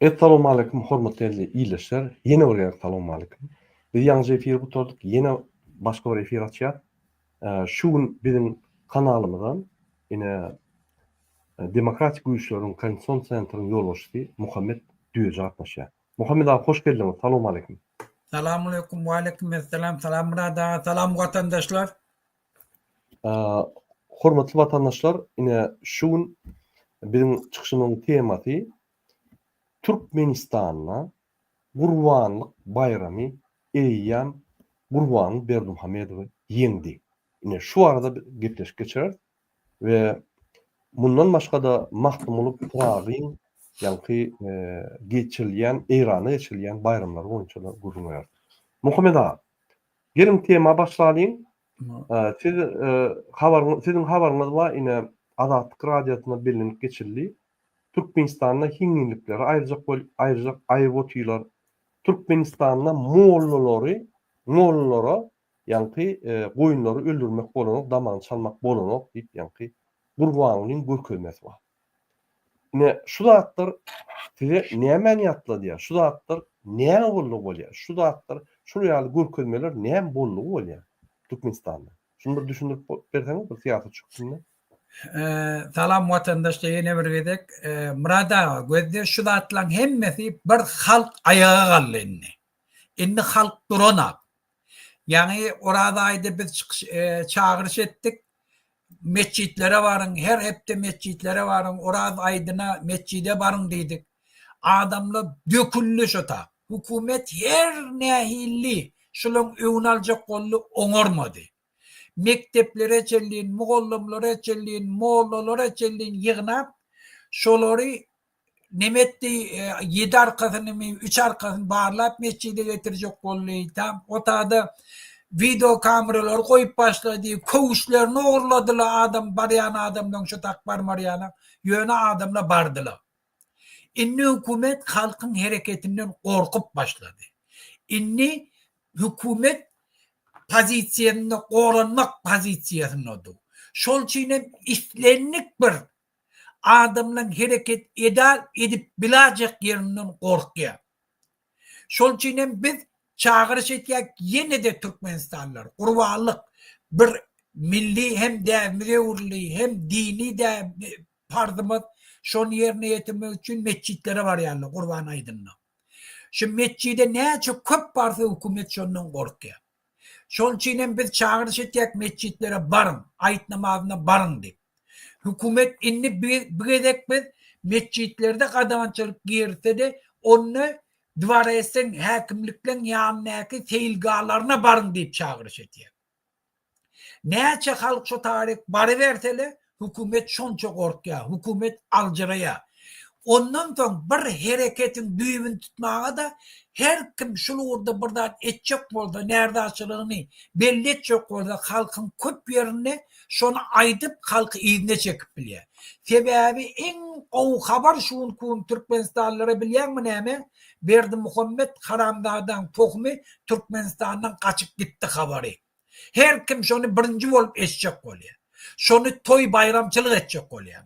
Essalowmaleýkum hormatly ildeşler ýene bir gezek salowmaleýkum. Biz ýaňyja efiri gutardyk ýene başga bir efir açýas. Şu gün biziň kanalymyza ine Demokratik güýçleriň Konstitusion sentryň ýolbaşçysy Muhammet Düýeji gatnaşýar. Muhammet aga hoş geldiňiz salowmaleýkum. Salamaleýkum waleýkim essalam salam Myrat aga salam watandaşlar. Hormatly watandaşlar, ine şu gün biziň çykyşymyzyň temasy Türkmenistanda Gurbanlyk baýramy eýýäm Gurbanguly Berdimuhamedowy ýeňdi. Ine şu barada biz gepleşik geçireris we mundan başga-da Magtymguly Pyragyň ýaňky geçirilýän Eýranda geçirilýän baýramlary boýunça-da gürrüň bereris. Muhammet aga, Geliň tema başlalyň. Siz habaryňyz siziň habaryňyz bar ine Azatlyk radiosynda bellenip geçildi. Türkmenistanda hiňňillikleri aýyrjak bol aýyrjak aýyryp otyrlar. Türkmenistanda mollalary mollalara ýaňky goýunlary öldürmek bolanok damagyny çalmak bolanok diýip ýaňky Gurbangulyň görkezmesi bar. Ine, şu zatlar size nämäni ýatladýar? Şu zatlar näme boldugy bolýar? Şu zatlar, şul ýaly görkezmeler näme boldugy bolýar Türkmenistanda? Şuny bir düşündirip berseňiz bir syýasatçy hökmünde. Salam watandaşlar ýene bir gezek. Myrat aga gözde şu zatlaň hemmesi bir halk aýaga galdy indi. Indi halk duranok. Ýaňy Oraz aýda biz çykyş çagyryş etdik. Metjitlere baryň, her hepde metjitlere baryň, Oraz aýdyna metjide baryň diýdik. Adamlar döküldi şo ta. Hökümet her nähilli şulaň öňüni aljak boldy, oňarmady. Mekdeplere çenlin, mugallymlara çenlin, mollalara çenlin ýygnap, şolary Neme etdi, ýedi arkasynymy, üç arkasyny barlap metjide getirjek boldy. Tam o tada wideo kameralary goýup başlady. Köwüşlerini ogurladylar adam barýan adamlaryň şu tak barmarýana. Ýöne adamlar bardylar. Indi hökümet halkyň hereketinden gorkup başlady. Indi hökümet pozisiýasynda goranmak pozisiýasynda dur. Şol üçin hem islendik bir adamlaň hereket eda edip bilajek ýerinden gorkýar. Şol üçin hem biz çagyryş etýäk ýene-de türkmenistanlylar gurbanlyk bir milli hem däbimize öwrüldi hem dini däp parzymyz şony ýerine ýetirmek üçin metjitlere barýarlar gurban aýdynda. Şu metjide näçe köp barsa hökümet şondan gorkýar. Şol üçin hem biz çagyryş etýäk metjitlere baryň, aýt namazyna baryň diýip. Hökümet indi bi gezek biz metjitlerde gadagançylyk girizse-de, onda dworesiň, häkimlikleň ýanyndaky seýilgahalaryna baryň diýip çagyryş etýär. Näçe halk şo taryk barybersele hökümet şonça gorkýar, hökümet aljyraýar. Ondan soň bir hereketiň düýbüni tutmaga-da her kim şul ugurda bir zat etjek bolsa, närzaçylygyny belli etjek bolsa halkyň köp ýerinde şony aýdyp halky yzyna çekip bilýär. Sebäbi iň gowy habar şu günki gün türkmenistanlylara bilýäňmi näme? Berdimuhammet haramzadaň tohumy Türkmenistandan gaçyp gitdi habary. Her kim şony birinji bolup eşitjek bolýar. Şony toý baýramçylyk etjek bolýar.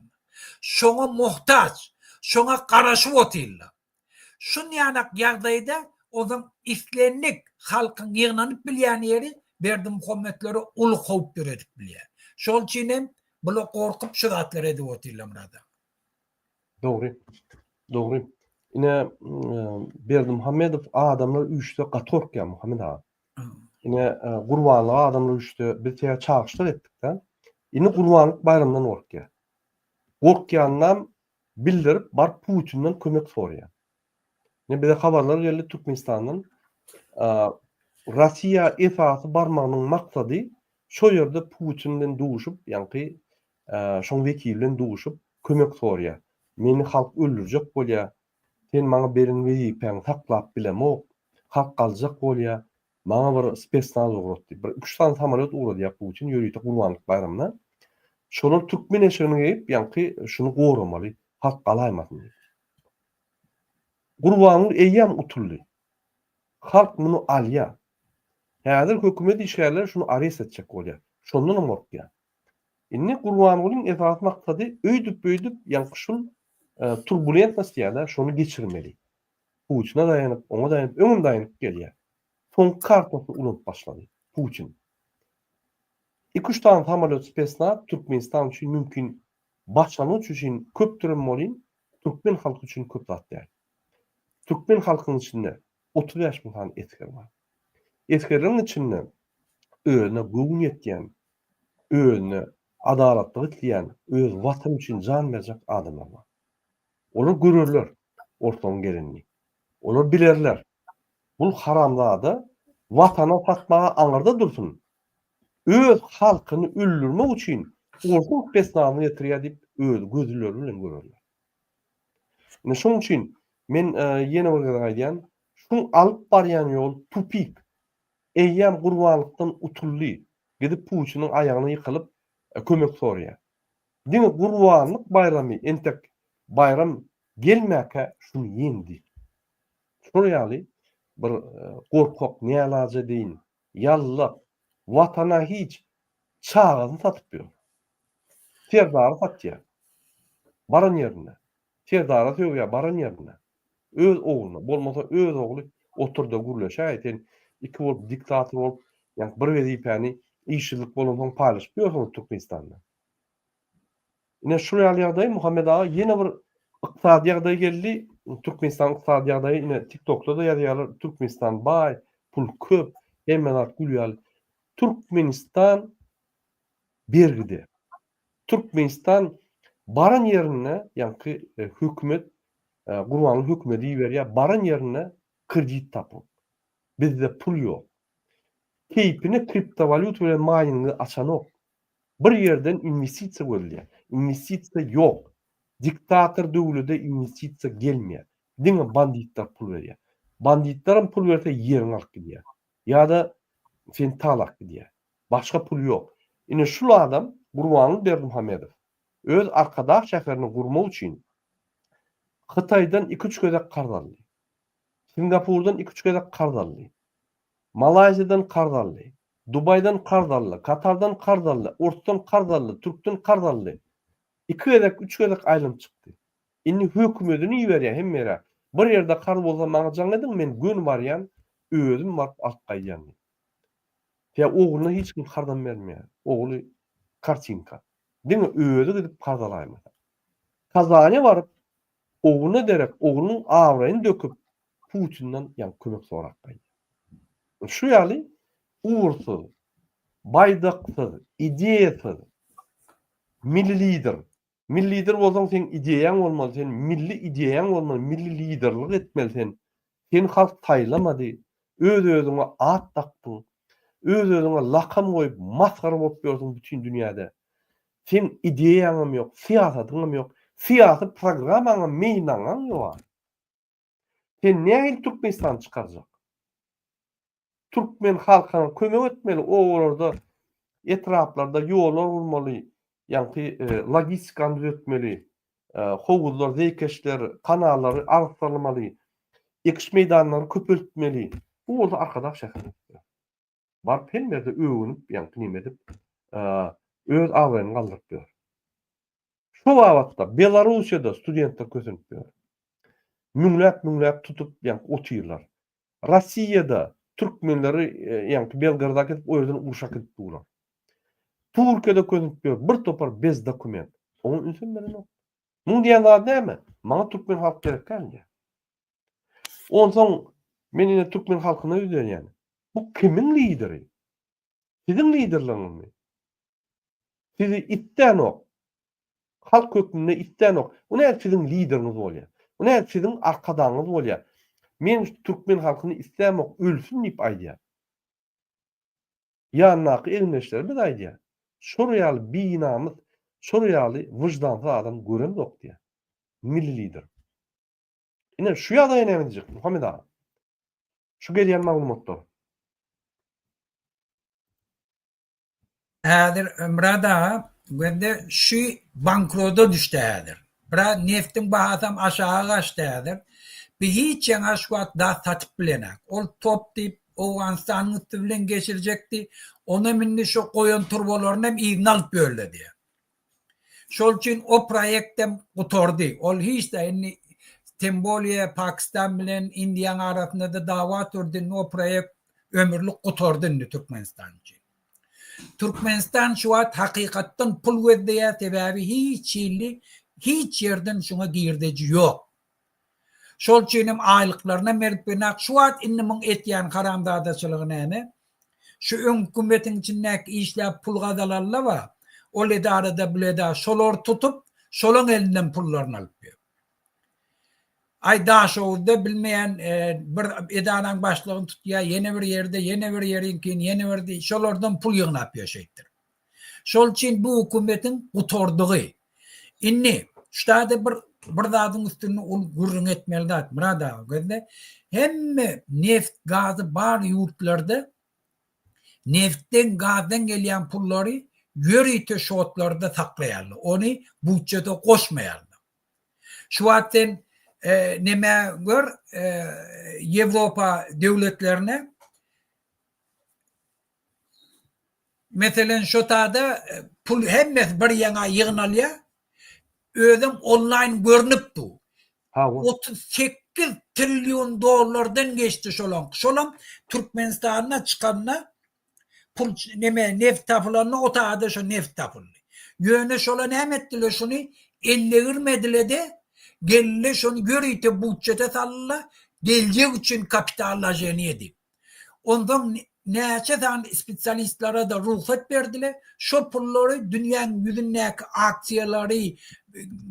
Şoňa muhtaç, şoňa garaşyp otyrlar. Şunýanak ýagdaýda onsoň islendik halkyň ýygnanyp bilýän ýeri Berdimuhametlere uly howp döredip bilýär. Şol üçin hem bular gorkup şu zatlary edip otyrlar Myrat aga. Dogry. Dogry. Ine Berdimuhamedow adamlar üýşse gaty gorkýar Muhammet aga. Ine Gurbanlyga adamlar üýşse biz sebäbi çagyryşlar etdik-de. Indi Gurbanlyk baýramyndan gorkýar. Gorkýanynam bildirip baryp Putinden kömek soraýar. Ine bize habarlar geldi Türkmenistandan. Russiýa esasy barmagynyň maksady şo ýerde Putin bilen duşup, ýaňky şoň wekili bilen duşup kömek soraýar. Meni halk öldürjek bolýar. Sen maňa beren wezipäňi saklap bilemok. Halk galjak bolýar. Maňa bir spesnaz ugrat diýip, bir üç sany samolýot ugradýar Putin ýörite Gurbanlyk baýramyna. Şolar türkmen eşigini geýip, ýaňky şuny goramaly, halk galaýmasyn diýip. Gurbanguly eýýäm utuldy. Halk muny alýar. Häzir hökümet işgärleri şuny arest etjek bolýar. Şondanam gorkýar. Indi Gurbangulyň esasy maksady öýdüp-öýdüp ýaňky şul turbulentnost diýýärler, şony geçirmeli. Putine daýanyp, oňa daýanyp, öňem daýanyp gelýär. Soňky kartasyny ulanyp başlady Putin. Iki-üç sany samolýot spesnaz Türkmenistan üçin mümkin başlangyç üçin köpdürem welin, türkmen halky üçin köp zat däl. Türkmen halkynyň içinde 35 müň sany esger bar. Esgerleriň içinde özüne göwün ýetýän, özüne adalatlyk isleýän, öz watany üçin jan berjek adamlar bar. Olar görerler ortalygyň gelenini. Olar bilerler. Bul haramzada watana satmaga aňyrda dursun, öz halkyny öldürmek üçin orsuň spesnazyny getirýär diýip öz gözleri bilen görerler. Ine şoň üçin men ýene bir gezek aýdýan, şuň alyp barýan ýoly tupik. Eýýäm gurbanlykdan utuldy. Gidip Putiniň aýagyna ýykylyp kömek soraýar. Diňe gurbanlyk baýramy entek baýram gelmäkä şuny ýeňdi. Şol ýaly bir gorkak nälaja deýin ýallak watana hiç çagasyny satyp ýör. Serdary satýar. Baran ýerinde. Serdara sögýär baran ýerinde. Öz ogluna, bolmasa öz ogly oturda gürleşäý sen iki bolup diktator bolup ýa bir wezipäni işsizlik bolansoň paýlaşyp ýörsüňiz Türkmenistanda. Ine şul ýaly ýagdaý Muhammet aga ýene bir ykdysady ýagdaý geldi. Türkmenistanyň ykdysady ýagdaýy ine TikTokda-da ýazýarlar Türkmenistan baý, pul köp, hemme zat gül ýaly. Türkmenistan bergide. Türkmenistan baran ýerinde ýaňky hökümet Gurbanguly hökümeti iberýär, baran ýerinde kredit tapyň. Bizde pul ýok. Keýpine kriptowalýuta bilen maýningi açanok. Bir ýerden inwestisiýa gözleýär. Inwestisiýa ýok. Diktator döwlede inwestisiýa gelmeýär. Diňe banditler pul berýär. Banditlerem pul berse ýeriňi alyp gidýär. Ýa-da seni talap gidýär. Başga pul ýok. Ine şul adam Gurbanguly Berdimuhamedow öz Arkadag şäherini gurmak üçin Hytaýdan iki-üç gezek karz aldy. Singapurdan iki-üç gezek karz aldy. Malaýziýadan karz aldy. Dubaýdan karz aldy, Katardan karz aldy, Orsdan karz aldy, Türkden karz aldy. Iki gezek, üç gezek aýlanyp çykdy. Indi hökümedini iberýär hemme ýere. Bir ýerde karz bolsa maňa jaň ediň, men göni barýan, özüm baryp alyp gaýdýan diýip. Tä ogluna hiç kim karzam bermeýär. Ogly kartinka. Diňe özi gidip karz alaýmasa. Kazanya baryp, ogluna derek oglunyň abraýyny döküp, Putinden ýaňky kömek sorap gaýdýar. Şu ýaly ugursyz, baýdaksyz, ideýasyz milli lider. Milli lider bolsaň seň ideýaň bolmaly, sen milli ideýaň bolmaly, milli liderlik etmeli sen. Seni halk saýlamady. Öz-özüňe at dakdyň. Öz-özüňe lakam goýup masgara bolup ýörsüň bütin dünýäde. Seň ideýaňam ýok, syýasatyňam ýok, syýasy programmaňam, meýilnamaňam ýok. Sen nähili Türkmenistany çykarjak? Türkmen halkyna kömek etmeli, obalarda, etraplarda ýollar gurmaly, ýaňky logistikany düzetmeli, howuzlar, zeýkeşler, kanallary arassalamaly, ekiş meýdanlary köpeltmeli. Bu bolsa Arkadag şäherine. Baryp hemme ýerde öwünip, ýaňky neme edip, öz abraýyny galdyryp ýör. Şu babatda Belarussiýada studentler kösenip ýör. Müňläp-müňläp tutup, ýaňky otyrlar. Rossiýada türkmenleri ýaňky Belgoroda äkidip, o ýerden urşa äkidip durlar. Türkiýede kösenip ýör bir topar bez dokument. Oňa ünsem berenok. Muň diýen zady näme? Maňa türkmen halky gerek däl diýýär. Onsoň men ine türkmen halkyna ýüzlenýän. Bu kimiň lideri? Siziň liderligiňizmi? Sizi islänok. Halk hökmünde islänok. Bu nädip siziň lideriňiz bolýar? Bu nädip siziň arkadagyňyz bolýar? Men türkmen halkyny islämok, ölsün diýip aýdýar. Ýanyndaky egindeşlerimiz aýdýar. Şor ýaly binamys, şor ýaly wyždansyz adam göremzok diýýär. Milli lider. Ine şu ýagdaýa näme diýjek Muhammet aga? Şu gelýän maglumatlar. Häzir Myrat aga gözde şu bankroda düşdi häzir. Biraz neftiň bahasam aşaga gaçdy häzir. Bi hiç ýaňa şu wagt zat satyp bilenak. Ol top diýip Owganystanyň üsti bilen geçirjekdi. Onam indi şu goýan turbalaryny hem yzyna alyp ýörler diýýär. Şol üçin o proýektem gutardy. Ol hiç-de indi. Tem bolýa Pakistan bilen Indiýaň arasynda-da dawa turdy, indi o proýekt ömürlik gutardy indi Türkmenistan üçin. Türkmenistan şu wagt hakykatdan pul gözleýär, sebäbi hiç hili hiç ýerden şuňa girdeji ýok. Şol üçin hem aýlyklaryna berip bilenok. Şu wagt indi muň etýän haramzadaçylygy näme? Şu öň hökümetiň içindäki işläp pul gazalanlar bar, ol edarada bul edara şolary tutup şolaň elinden pullaryny alyp ýör. Aý Daşoguzda bilmeýän bir edaraň başlygyny tutýar, ýene bir ýerde, ýene bir ýeriňkini, ýene bir diý, şolardan pul ýygnap ýör şeýtdirip. Şol üçin bu hökümetiň gutardygy. Indi ştada bir bir zadyň üstünde uly gürrüň etmeli zat Myrat aga gözle. Hemme neft gazy bar ýurtlarda neftden gazdan gelýän pullary ýörite şotlarda saklaýarlar. Ony budjete goşmaýarlar. Şu wagt sen neme gör Ýewropa döwletlerine Meselen şo tada pul hemmesi bir ýaňa ýygnalýar. Özem onlaýn görnüp dur. 38 trillion dollardan geçdi şolaň. Şolam Türkmenistanda çykanda pul neme neft tapylanda o tada şo neft tapyldy. Ýöne şola näme etdiler şuny ellegirmedilede geldiler şony ýörite budjete saldylar geljek üçin kapitallaşeniýe diýip. Onsoň näçe sany spesialistlere-de rugsat berdiler, şo pullary dünýäň ýüzündäki aksiýalary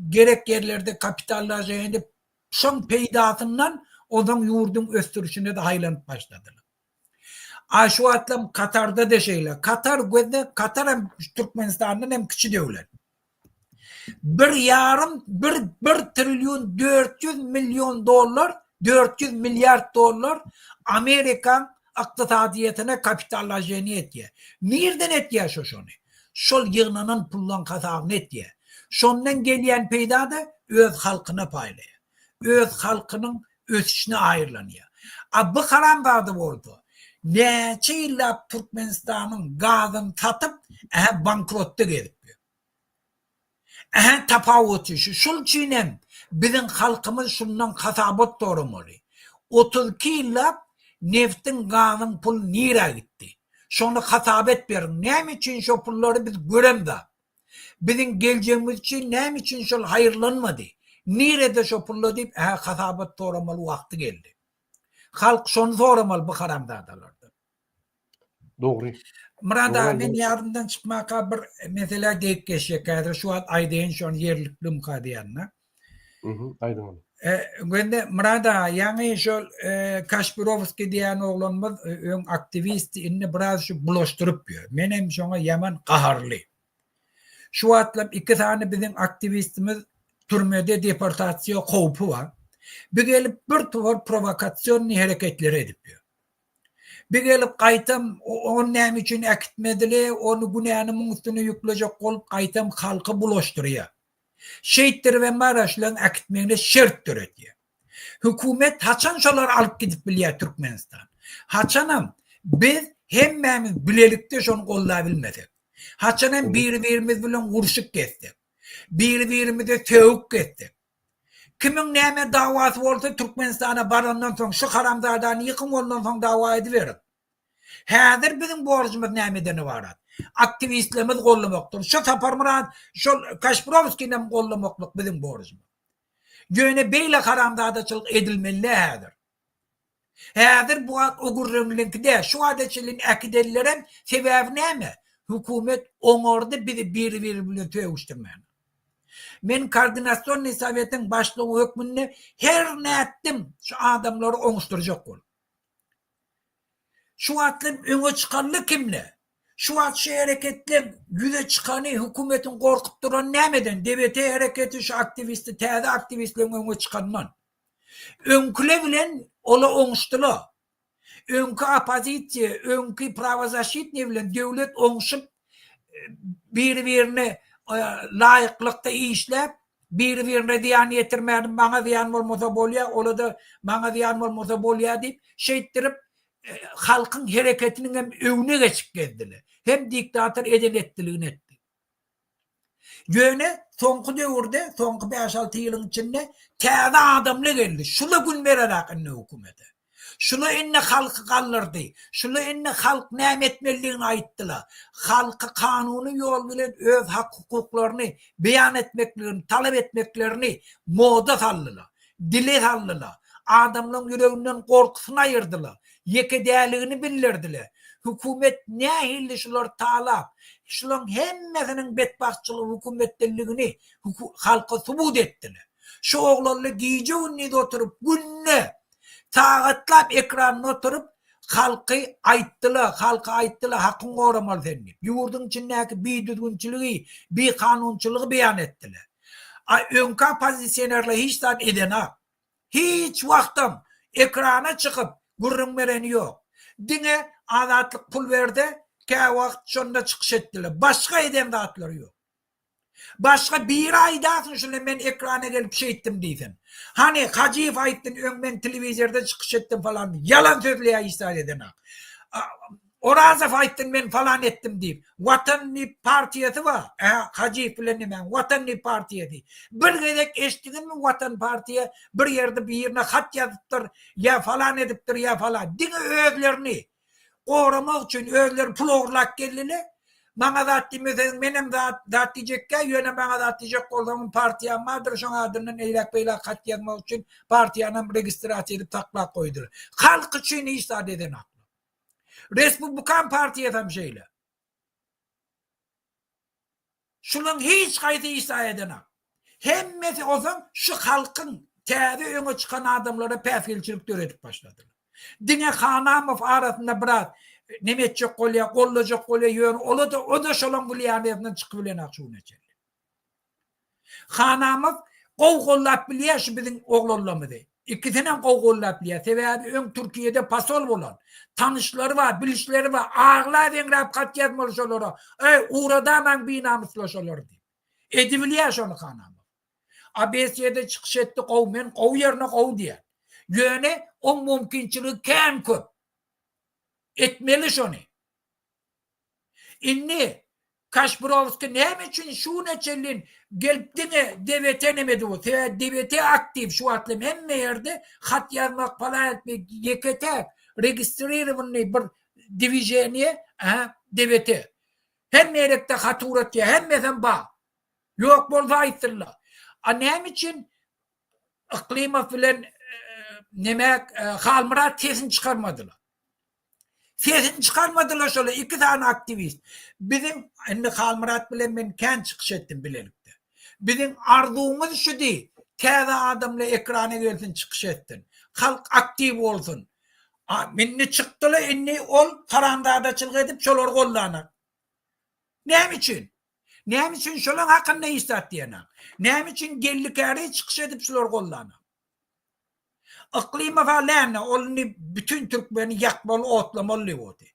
gerek ýerlerde kapitallaşeniýe edip, şoň peýdasyndan onsoň ýurduň ösdürişine-de haýlanyp başladylar. A şu wagtlam Katarda-da şeýle. Katar gözle, Katar hem Türkmenistandan hem kiçi döwlet. Bir ýarym, bir, bir trillion 400 million dollar, 400 milliard dollar Amerikan ykdysadyýetine kapitallaşeniýe etýär. Nirden etýär şo şony? Şol ýygnanan pullaň hasabyna etýär. Şondan gelýän peýda-da öz halkyna paýlaýar. Öz halkynyň ösüşine aýyrlanýar. A bu haramzada bolsa näçe ýyllap Türkmenistanyň gazyny satyp, ähä bankrotda gezip ýör. Ähä tapawuty şu. Şol üçin hem biziň halkymyz şundan hasabat soramaly. 32 ýyllap neftiň gazyň puly nirä gitdi? Şony hasap et beriň. Näme üçin şo pullary biz göremzok? Biziň geljegimiz üçin näme üçin şol haýyrlanmady? Nirede şo pullar diýip ähä hasabat soramaly wagty geldi. Halk şony soramaly bu haramzadalardan. Dogry. Myrat aga men ýadymdan çykmaka bir meselä degip geçjek häzir şu wagt aýdaýyn şony ýerliklimikä diýende. Mhm, aýdyň ony. E, Göndi Myrat aga ýaňy şol e, Kaşpirowskiý diýen oglanymyz e, öň aktiwist indi biraz şu bulaşdyryp ýör. Men hem şoňa ýaman gaharly. Şu wagtlam iki sany biziň aktiwistimiz türmede deportasiýa howpy bar. Bir gelip bir topar prowokasionnyý hereketleri edip ýör. Bir gelip gaýtam ony näme üçin äkitmedile, ony günäni muň üstüne ýüklejek bolup gaýtam halky bulaşdyrýar. Şeýtdiribem bar-a şulaň äkitmegine şert döredýär. Hökümet haçan şolary alyp gidip bilýär Türkmenistan? Haçanam biz hemmämiz bilelikde şony goldabilmesek. Haçanam biri-birimiz bilen urşup gezsek. Biri-birimize sögüp gezsek. Kimiň näme dawasy bolsa Türkmenistana barandan soň şu haramzadany ýykyň ondan soň dawa ediberiň. Häzir biziň borjumyz nämeden ybarat? Aktiwistlerimizi gollamakdyr. Şu Saparmyrat, şol Kaşprowskinem gollamaklyk biziň borjumyz. Ýöne beýle haramzadaçylyk edilmeli däl häzir. Häzir bu wagt o gürrüňliňki däl. Şu wagta çenli äkidenlerem sebäbi näme? Hökümet oňardy bizi biri-biri bilen sögüşdirmäne. Men koordinasionnyý sowetiň başlygy hökmünde her nätdim şu adamlary oňuşdyrjak bolup. Şu wagtlam öňe çykanly kimle? Şu wagt şu hereketleň ýüze çykany hökümetiň gorkup durany nämeden? DBT hereketi şu aktiwisti täze aktiwistleň öňe çykanyndan. Öňküle bilen ola oňuşdyla. Öňki oppozisiýa, öňki prawozaşitnyý bilen döwlet oňşup biri-birine laýyklykda işläp, biri-birine zyýan ýetirmän, maňa zyýan bolmasa bolýar, ola-da maňa zyýan bolmasa bolýar diýip, şeýtdirip halkyň hereketiniň hem öňüne geçip gezdiler. Hem diktator eden-etdiligini etdi. Ýöne soňky döwürde, soňky bäş-alty ýylyň içinde täze adamlar geldi. Şula gün bererak indi hökümete. Şula indi halky galdyrdy. Şula indi halk näme etmelidigini aýtdylar. Halky kanuny ýol bilen öz hak-hukuklaryny beýan etmekligini, talap etmeklerini moda saldylar. Dile saldylar. Adamlaryň ýüreginden gorkusyny aýyrdylar. Ýeke däligini bildirdiler. Hökümet nähili şulary talap, şularyň hemmesiniň betbagtçylygy hökümetdenligini halka subut etdiler. Şu oglanlar gije-gündiz oturyp, günde sagatlap ekranda oturyp, halky aýtdylar, halka aýtdylar, hakyňy goramaly sen diýip. Ýurduň içindäki bidüzgünçiligi, bikanunçylygy beýan etdiler. A öňki oppozisionerler hiç zat edenak. Hiç wagtam ekrana çykyp gürrüň bereni ýok. Diňe Azatlyk pul berde käwagt şonda çykyş etdiler. Başga eden zatlary ýok. Başga biri aýdasyn şunda men ekrana gelip şeýtdim diýsin. Hany Hajyýew aýtsyn öň men telewizorda çykyş etdim falan diýip. Ýalan sözleýär hiç zat edenak. Orazow aýtsyn men falan etdim diýip. Watan diýip partiýasy bar. Ä Hajyýew bilen nemäň Watan diýip partiýasy. Bir gezek eşitdiňizmi Watan partiýa bir ýerde birine hat ýazypdyr ýa falan edipdir ýa falan. Diňe özlerini goramak üçin özleri pul ogurlap geldiler. Maňa zat diýmeseňiz menem zat zat diýjekgä ýöne maňa zat diýjek bolsaňyz partiýam bardyr şoň adyndan eýläk beýläk hat ýazmak üçin partiýanam registrasiýa edip saklap goýdular. Halk üçin hiç zat edenoklar. Respublikan partiýasam şeýle. Şulaň hiç haýsy hiç zat edenak. Hemmesi onsoň şu halkyň täze öňe çykan adamlara päsgelçilik döredip başladylar. Diňe Hanamow arasynda biraz neme etjek bolýar, gollajak bolýar, ýöne ola-da o-da şolaň wliýaniýasyndan çykyp bilenak şu güne çenli. Hanamow gowy gollap bilýär şu biziň oglanlarymyzy. Ikisinem gowy gollap bilýär. Sebäbi öň Türkiýede posol bolan. Tanyşlary bar, bilişleri bar. Aglap eňräp hat ýazmaly şolara. Eý, ugradamaň binamyslar şolary diýip. Edibilýär şony Hanamow. ABS-de çykyş etdi gowy, men gowy ýerine gowy diýýän. Ýöne oň mümkinçiligi kän köp. Etmeli şony. Indi Kaşburowski näme üçin şu güne çenli gelip diňe DBT neme edip otyr? Sebäbi DBT aktiw şu wagtlam hemme ýerde hat ýazmak falan etmek ýeke täk registrirowanyý bir dwiženiýe aha DBT. Hemme ýerekde hat ugratýar hemmesem bar. Ýok bolsa aýtsynlar. A näme üçin Yklymow bilen neme Halmyrat sesini çykarmadylar? Sesini çykarmadylar şolar iki sany aktiwist. Biziň indi Halmyrat bilen men kän çykyş etdim bilelikde. Biziň arzuwymyz şudy, täze adamlar ekrana gelsin çykyş etsin. Halk aktiw bolsun. A indi çykdylar indi ol haramzadaçylyk edip şolary goldanak. Näme üçin? Näme üçin şolaň hakynda hiç zat diýenak? Näme üçin Geldi Käriý çykyş edip şulary goldanak? Yklymow-a läne, ol indi bütin türkmeni ýakmaly, otlamaly diýip oty.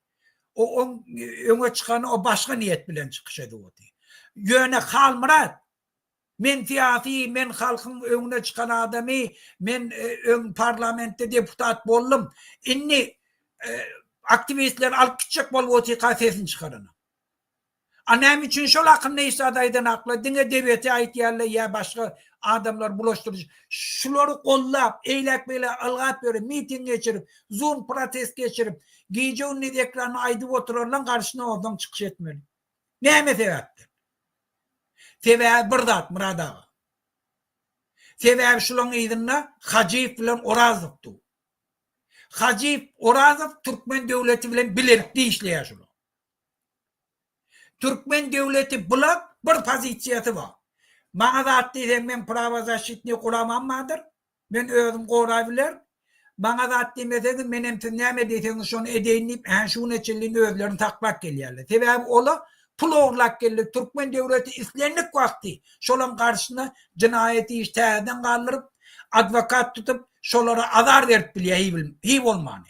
O oň öňe çykany o başga niýet bilen çykyş edip oty. Ýöne Halmyrat, men syýasy, men halkyň öňüne çykan adamy, men öň parlamentde deputat boldum. Indi aktiwistleri alyp gitjek bolup otyka sesini çykaranok. A näme üçin şol hakynda hiç zat aýdanaklar diňe DBT aýtýarlar ýa başga adamlar bulaşdyryjy şulary gollap eýläk beýläk ylgap ýörüp miting geçirip zoom protest geçirip gije gündiz ekranda aýdyp oturanlaň garşyna onsoň çykyş etmeli näme sebäpden sebäbi bir zat Myrat aga sebäbi şulaň yzynda Hajyýew bilen Orazow dur Hajyýew Orazow türkmen döwleti bilen bilelikde işleýär şular. Türkmen döwleti bulak bir pozisiýasy bar. Maňa zat diýseň meň prawozaşitnyý guramam bardyr. Men özüm gorabilerin. Maňa zat diýmeseňiz menem siz näme diýseňiz şony edeýin diýip ä şu güne çenli özlerini saklap gelýärler. Sebäbi ola pul ogurlap geldi. Türkmen döwleti islendik wagty şolaň garşysyna jenaýat iş täzeden galdyryp adwokat tutup şolara azar berip bilýär hiý bolmany.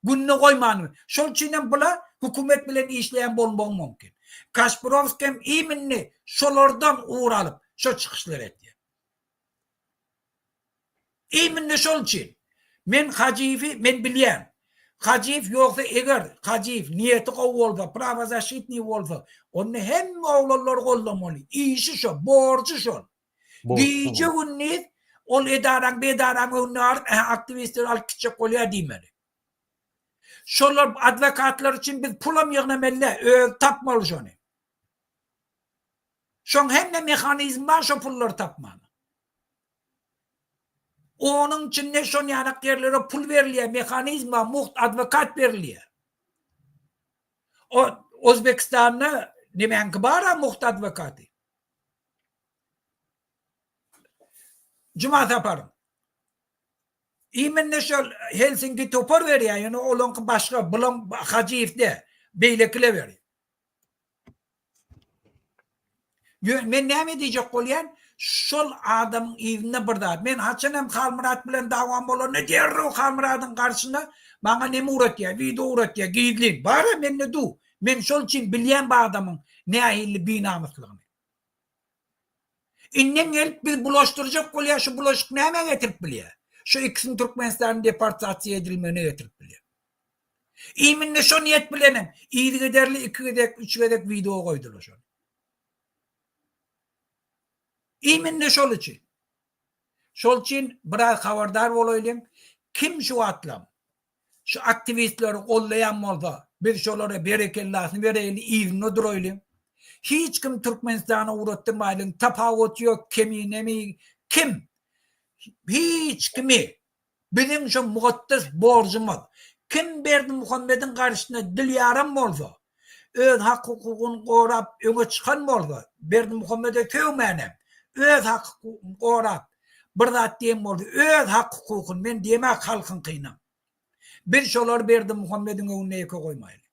Gününe goýman. Şol üçin hem bula hökümet bilen işleýän bolmagy mümkin. Kaşpirowskiý hem iminni şolardan ugur alyp şo çykyşlary etýär. Iminni şol üçin. Men Hajyýewi men bilýän. Hajyýew ýogsa eger Hajyýew niýeti gowy bolsa, prawozaşitnyý bolsa, onda hemme oglanlary goldamaly. Işi şo, borjy şol. Gije gündiz ol edaraň bu edaraň öňüne baryp, ähä aktiwistleri alyp gitjek bolýar diýmeli. Şolar adwokatlar üçin biz pulam ýygnamaly däl, özi tapmaly şony. Şoň hemme mehanizmi bar şo pullary tapmana. Onuň içinde şon ýanak ýerlere pul berilýär, mehanizm bar, mugt adwokat berilýär. O Özbekistanda nemäňki bar-a mugt adwokaty. Juma Saparyň. Imенно şol Helsinki topar berýär, ýöne olaňky başga, bulaň Hajyýew däl, beýlekiler berýär. Ýöne men näme diýjek bolýan, şol adamyň yzynda bir zat. Men haçan hem Halmyrat bilen dawam bolanda derrew Halmyradyň garşyna maňa neme ugratýar, wideo ugratýar, gizlin. Bar-a mende du. Men şol üçin bilýän bu adamyň nähili binamyslygyny. Indem gelip biz bulaşdyrjak bolýar, şu bulaşyk nämä getirip bilýär? Şu ikisini Türkmenistanyň deportasiýa edilmegine getirip bilýär. Iminde şo niýet bilenem yzygiderli iki gezek, üç gezek wideo goýdular şony. Iminde şol üçin. Şol üçin biraz habardar bolaýlyň. Kim şu wagtlam şu aktiwistleri gollaýan bolsa, biz şolara berekellasyny bereýli, yzynda duraýlyň. Hiç kim Türkmenistana ugratdyrmaýlyň, tapawuty ýok, keminemi, kim? Hiç kimi Biziň şo mukaddes borjumyz. Kim Berdimuhamediň garşysyna dil ýaran bolsa, öz hak-hukugyny gorap öňe çykan bolsa, Berdimuhamede sögmänem, öz hak-hukugyny gorap bir zat diýen bolsa, öz hak-hukukyny, men diýemok halkyňkynam. Biz şolary Berdimuhamediň öňünde ýeke goýmaýly.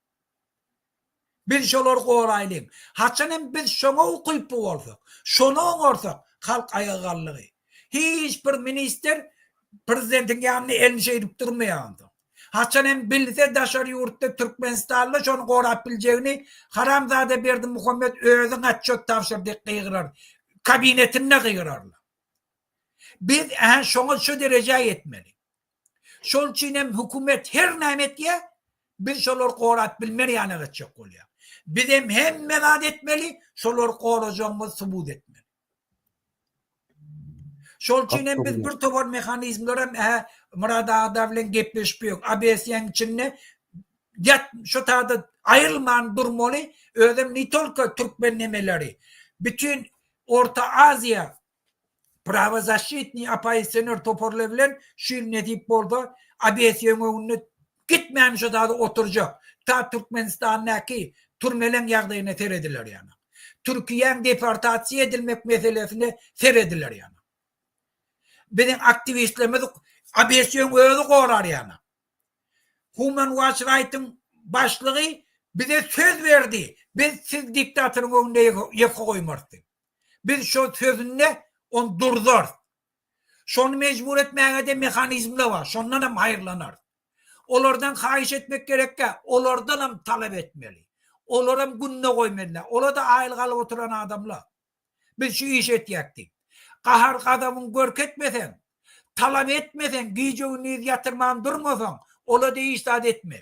Biz şolary goraýlyň. Haçan hem biz şoňa ukyply bolsak, şony oňarsak, halk aýaga galdygy. Hiç bir ministr prezidentiň ýanynda elini şeýdip durmaýar onsoň. Haçan hem bilse daşary ýurtda türkmenistanly şony gorap biljegini haramzada Berdimuhamet özi otçet tabşyr diýip gygyrar. Kabinetinde gygyrarlar. Biz ähä şoňa şu derejä ýetmeli. Şol üçin hem hökümet her näme etýär, biz şolary gorap bilmer ýaly etjek bolýar. Biz hem hemme zat etmeli, şolary gorajagymyzy subut etmeli. Şol üçin hem biz bir topar mehanizmler hem hä Myrat aga bilen gepleşip ýok. ABS-iň içinde ýat şu taýda aýrylman durmaly, özem ne tolko türkmen nemeleri. Bütün Orta Aziýa Prawozaşçitnyý oppozisioner toparlar bilen şu ýyl nesip bolsa ABS-iň öňünde gitmän şo zady oturjak. Ta Türkmenistandaky türmeleň ýagdaýyna serediler ýaly. Türkiýäň deportasiýa edilmek meselesine serediler ýaly. Biziň aktiwistlerimiz ABS-iň özi gorar ýaly. Human Watch Right-yň başlygy bize söz berdi. Biz siz diktatoryň öňünde ýeke goýmarys diýip. Biz şo sözünde ony durzarys. Şony mejbur etmäge-de mehanizmler bar, şondanam haýyrlanarys. Olardan haýyş etmek gerekkä, olardanam talap etmeli. Olaram gününe goýmalylar. Olar-da aýlyk alyp oturan adamlar. Biz şu işi etýäk diýip. Gahar-gazabyňy görkezmeseň, talap etmeseň, gije-gündiz ýatyrman durmasaň, ola-da hiç zat etme.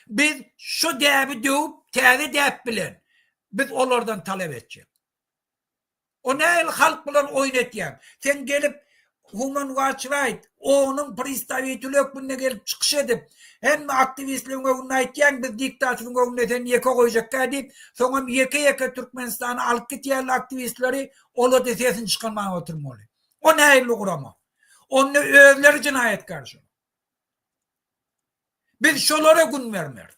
Biz şu däbi döwüp, täze däp bilen biz olardan talap etjek. O nähili halk bilen oýun etýäň? Sen gelip Human Watch Right, OON-yň pristawiteli hökmünde gelip çykyş edip, hemme aktiwistleriň öňünde aýtýaň, biz diktatoryň öňünde seni ýeke goýjakkä diýip, soňam ýeke-ýeke Türkmenistana alyp gitýärler aktiwistleri, olar-da sesini çykarman oturmaly. O nähili gurama? Onda özleri jenaýatkär şonuň. Biz şolara gün bermeris.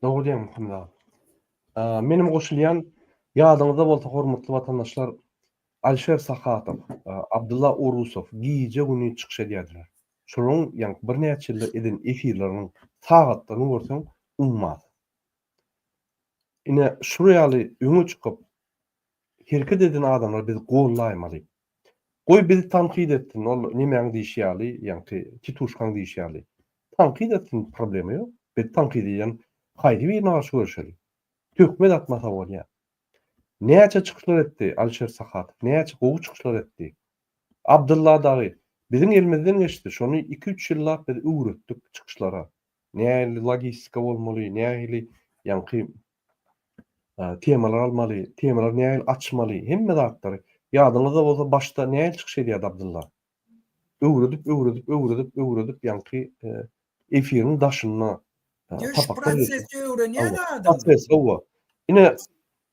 Dogry diýýäň Muhammet aga. Menem goşulýan, ýadyňyzda bolsa hormatly watandaşlar Alişer Sahatow, Abdylla Orusow gije-gündiz çykyş edýärdiler. Şolaryň ýaňky birnäçe ýylda eden efirleriniň sagatlaryny görseň ummasyz. Ine şular ýaly öňe çykyp hereket eden adamlary biz gollaýmaly. Goý bizi tankyt etsin, ol nemäň diýşi ýaly, ýaňky tituşkaň diýşi ýaly. Tankyt etsin, problema ýok. Biz tankyt edýän haýsy birine garşy göreşeli? Töhmet atmasa bolýar. Näçe çykyşlar etdi Alişer Sahatow, näçe gowy çykyşlar etdi. Abdylla dagy biziň elimizden geçdi. Şony iki-üç ýyllap biz öwretdik çykyşlara. Nähili logistika bolmaly, nähili ýaňky temalar almaly, temalary nähili açmaly, hemme zatlary. Ýadyňyzda bolsa başda nähili çykyş edýärdi Abdylla? Öwredip, öwredip, öwredip, öwredip ýaňky efiriň daşynda sapaklar geçip. Prosesi öwrenýär adam. Proses, hawa. Ine,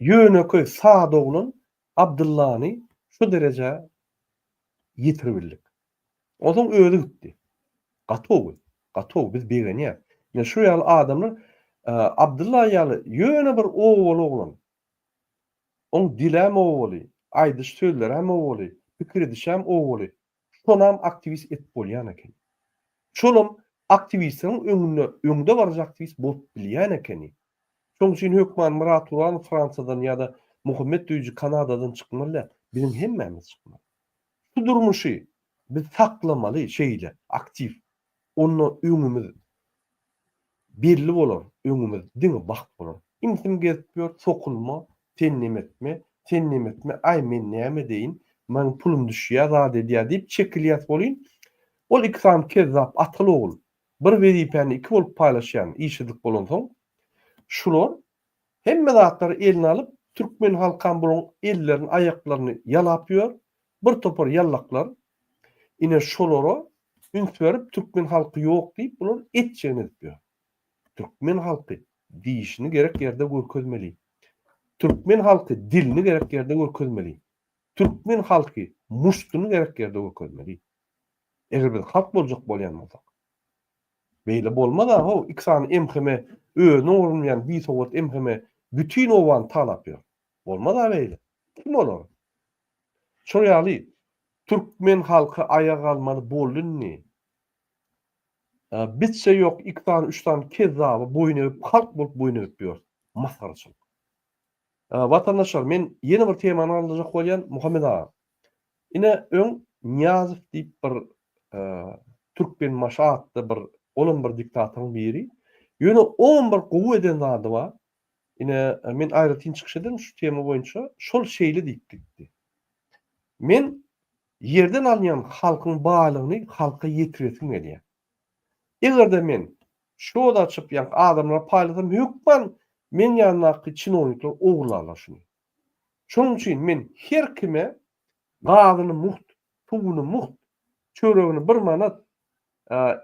ýönekeý, sada oglan Abdyllany şu derejä ýetiribildik. Onsoň özi gitdi. Gaty gowy. Gaty gowy. Biz begenýäs. Ine şu ýaly adamlar Abdylla ýaly ýöne bir obaly oglan. Oň diläm obaly, aýdyş sözleräm obaly, pikir edişäm obaly. Şonam aktiwist edip bolýan ekeni. Şolam aktiwistleriň öňünde öňde baryjy aktiwist bolup bilýän ekeni. Şoň üçin hökman Myrat Guranow Fransiýadan ýa-da Muhammet Düýji Kanadadan çykmaly däl. Biziň hemmämiz çykmaly. Şu durmuşy biz saklamaly şeýle aktiw. Onda öňümiz belli bolar, öňümiz diňe bagt bolar. Imsim gezip ýör, sokulma, sen neme etme, sen neme etme, aý men näme edeýin, maň pulum düşýär, zat edýär diýip çekilýäs welin, ol iki sany kezzap atyl-ogul bir wezipäni iki bolup paýlaşýan işsizlik bolansoň, şular hemme zatlary eline alyp, türkmen halkam bularyň ellerini, aýaklaryny ýalap ýör, bir topar ýallaklar, ine şolara üns berip, türkmen halky ýok diýip, bular etjegini edip ýör. Türkmen halky dişini gerek ýerde görkezmeli. Türkmen halky dilini gerek ýerde görkezmeli. Türkmen halky muştuny gerek ýerde görkezmeli. Eger biz halk boljak bolýan bolsak. Beýle bolmaz-a how, iki sany MHM özüne urunýan bisowat MHM bütin obany talap ýör. Bolmaz-a beýle. Kim olar? Şol ýaly türkmen halky aýaga galmaly boldy indi. Bizçe ýok iki sany üç sany kezzaby boýun egip halk bolup boýun egip ýörüs. Masgaraçylyk. Watandaşlar men ýene bir temany galdyrjak bolýan Muhammet aga. Ine öň Nyýazow diýip bir Türkmenbaşy atly bir olam bir diktatoryň biri. Ýöne oňam bir gowy eden zady bar. Ine men aýratyn çykyş ederin şu tema boýunça. Şol şeýle diýip gitdi. Men ýerden alynýan halkyň baýlygyny halka ýetiresim gelýär. Eger-de men şod açyp ýa adamlara paýlasam hökman meň ýanymdaky çinownikler ogurlarlar şuny. Şonuň üçin men her kime gazyny mugt, suwuny mugt, çöregini bir manat,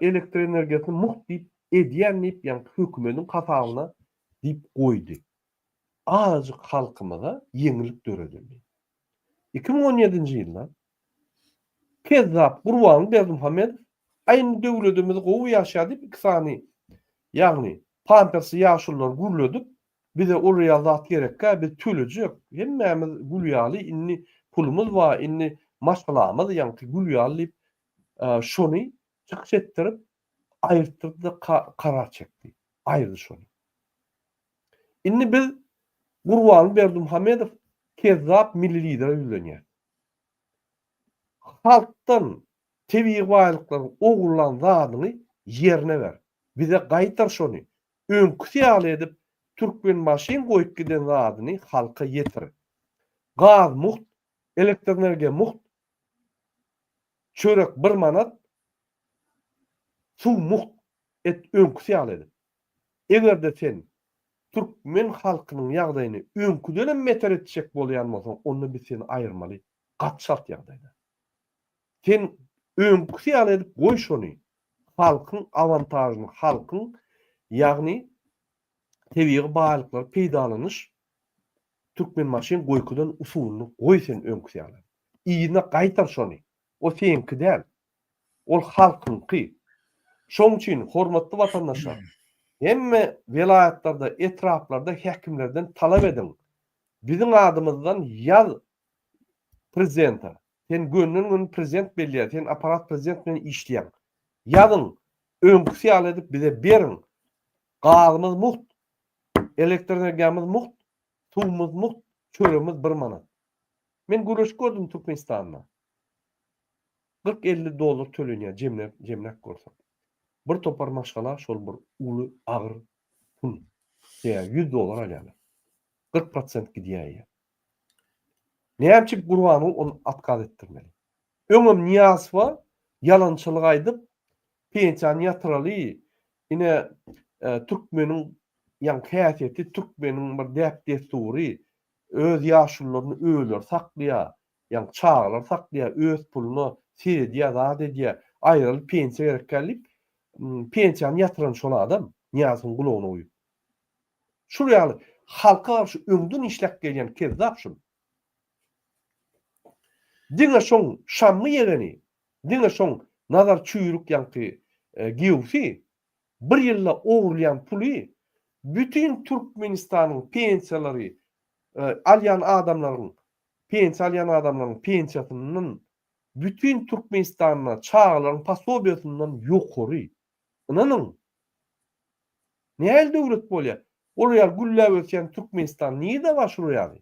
elektroenergiýasyny mugt diýip edýän diýip, ýaňky hökümediň hasabyna diýip goýdy. Azajyk halkymyza ýeňillik döredildi. 2017-nji ýylda kezzap Gurbanguly Berdimuhamedow Aý indi döwledimiz gowy ýaşaýar diýip iki sany ýagny pampersli ýaşululary gürledip Bize ol ýaly zat gerekkä, biz tölejek, hemmämiz gül ýaly, indi pulumyz bar, indi maşgalamyz ýaňky gül ýaly diýip, şony çykyş etdirip, aýyrtdyrdy-da karar çekdi. Aýyrdy şony. Indi biz Gurbanguly Berdimuhamedow kezzap milli lidere ýüzlenýäris. Halkdan tebigy baýlyklaryň ogurlan zadyňy ýerine ber. Bize gaýtar şony. Öňküsi ýaly edip Türkmenbaşyň goýup giden zadyny halka ýetir. Gaz mugt, elektroenergiýa mugt, çörek bir manat, suw mugt et öňküsi ýaly edip. Eger-de sen türkmen halkynyň ýagdaýyny öňküdenem beter etjek bolýan bolsaň onda biz seni aýyrmaly gaty çalt ýagdaýda. Sen öňküsi ýaly edip goý şony. Halkyň awantažyny, halkyň ýagny tebigy baýlyklary peýdalanyş Türkmenbaşyň goýkudan usulyny goý sen öňküsi ýaly. Yzyna gaýtar şony. O seňki däl. Ol halkyňky. Şoň üçin hormatly watandaşlar, hemme welaýatlarda, etraplarda häkimlerden talap ediň. Biziň adymyzdan ýaz prezidente. Sen gönden-göni prezident belleýär, sen aparat prezident bilen işleýäň. Ýazyň, öňküsi ýaly edip bize beriň. Gazymyz mugt, elektroenergiýamyz mugt, suwumyz mugt, çöregimiz bir manat. Men gürleşip gördüm Türkmenistanda. 40-50 dollar tölenýär jemläp, jemläp görseň. Bir topar maşgala şol bir uly agyr pul. Sebäbi 100 dollar alýarlar. 40 prosent gidýär. Näme üçin Gurbanguly ony otkaz etdirmeli? Öňem Nyýazowa ýalançylyk aýdyp, pensiýany ýatyraly, ine, türkmeniň ýaňky häsiýeti, türkmeniň bir däp-dessury, öz ýaşulularyny özleri saklaýar, ýaňky çagalar saklaýar, öz puluna seredýär, zat edýär, aýraly pensiýa gerek däl diýip, pensiýany ýatyran şol adam, Nyýazowyň gulagyna uýup. Şul ýaly halka garşy öňden işläp gelýän kezzap şul. Diňe şoň Şammy ýegeni, diňe şoň Nazar çüýrük ýaňky giýewsi bir ýylda ogurlaýan puly bütin Türkmenistanyň pensiýalary alýan adamlaryň pensiýa alýan adamlaryň pensiýasyndan bütin Türkmenistanda çagalaryň posobiýasyndan ýokary. Ynanyň. Nähili döwlet bolýar? Olar ýaly gülläp ösýän Türkmenistan nirde bar şular ýaly?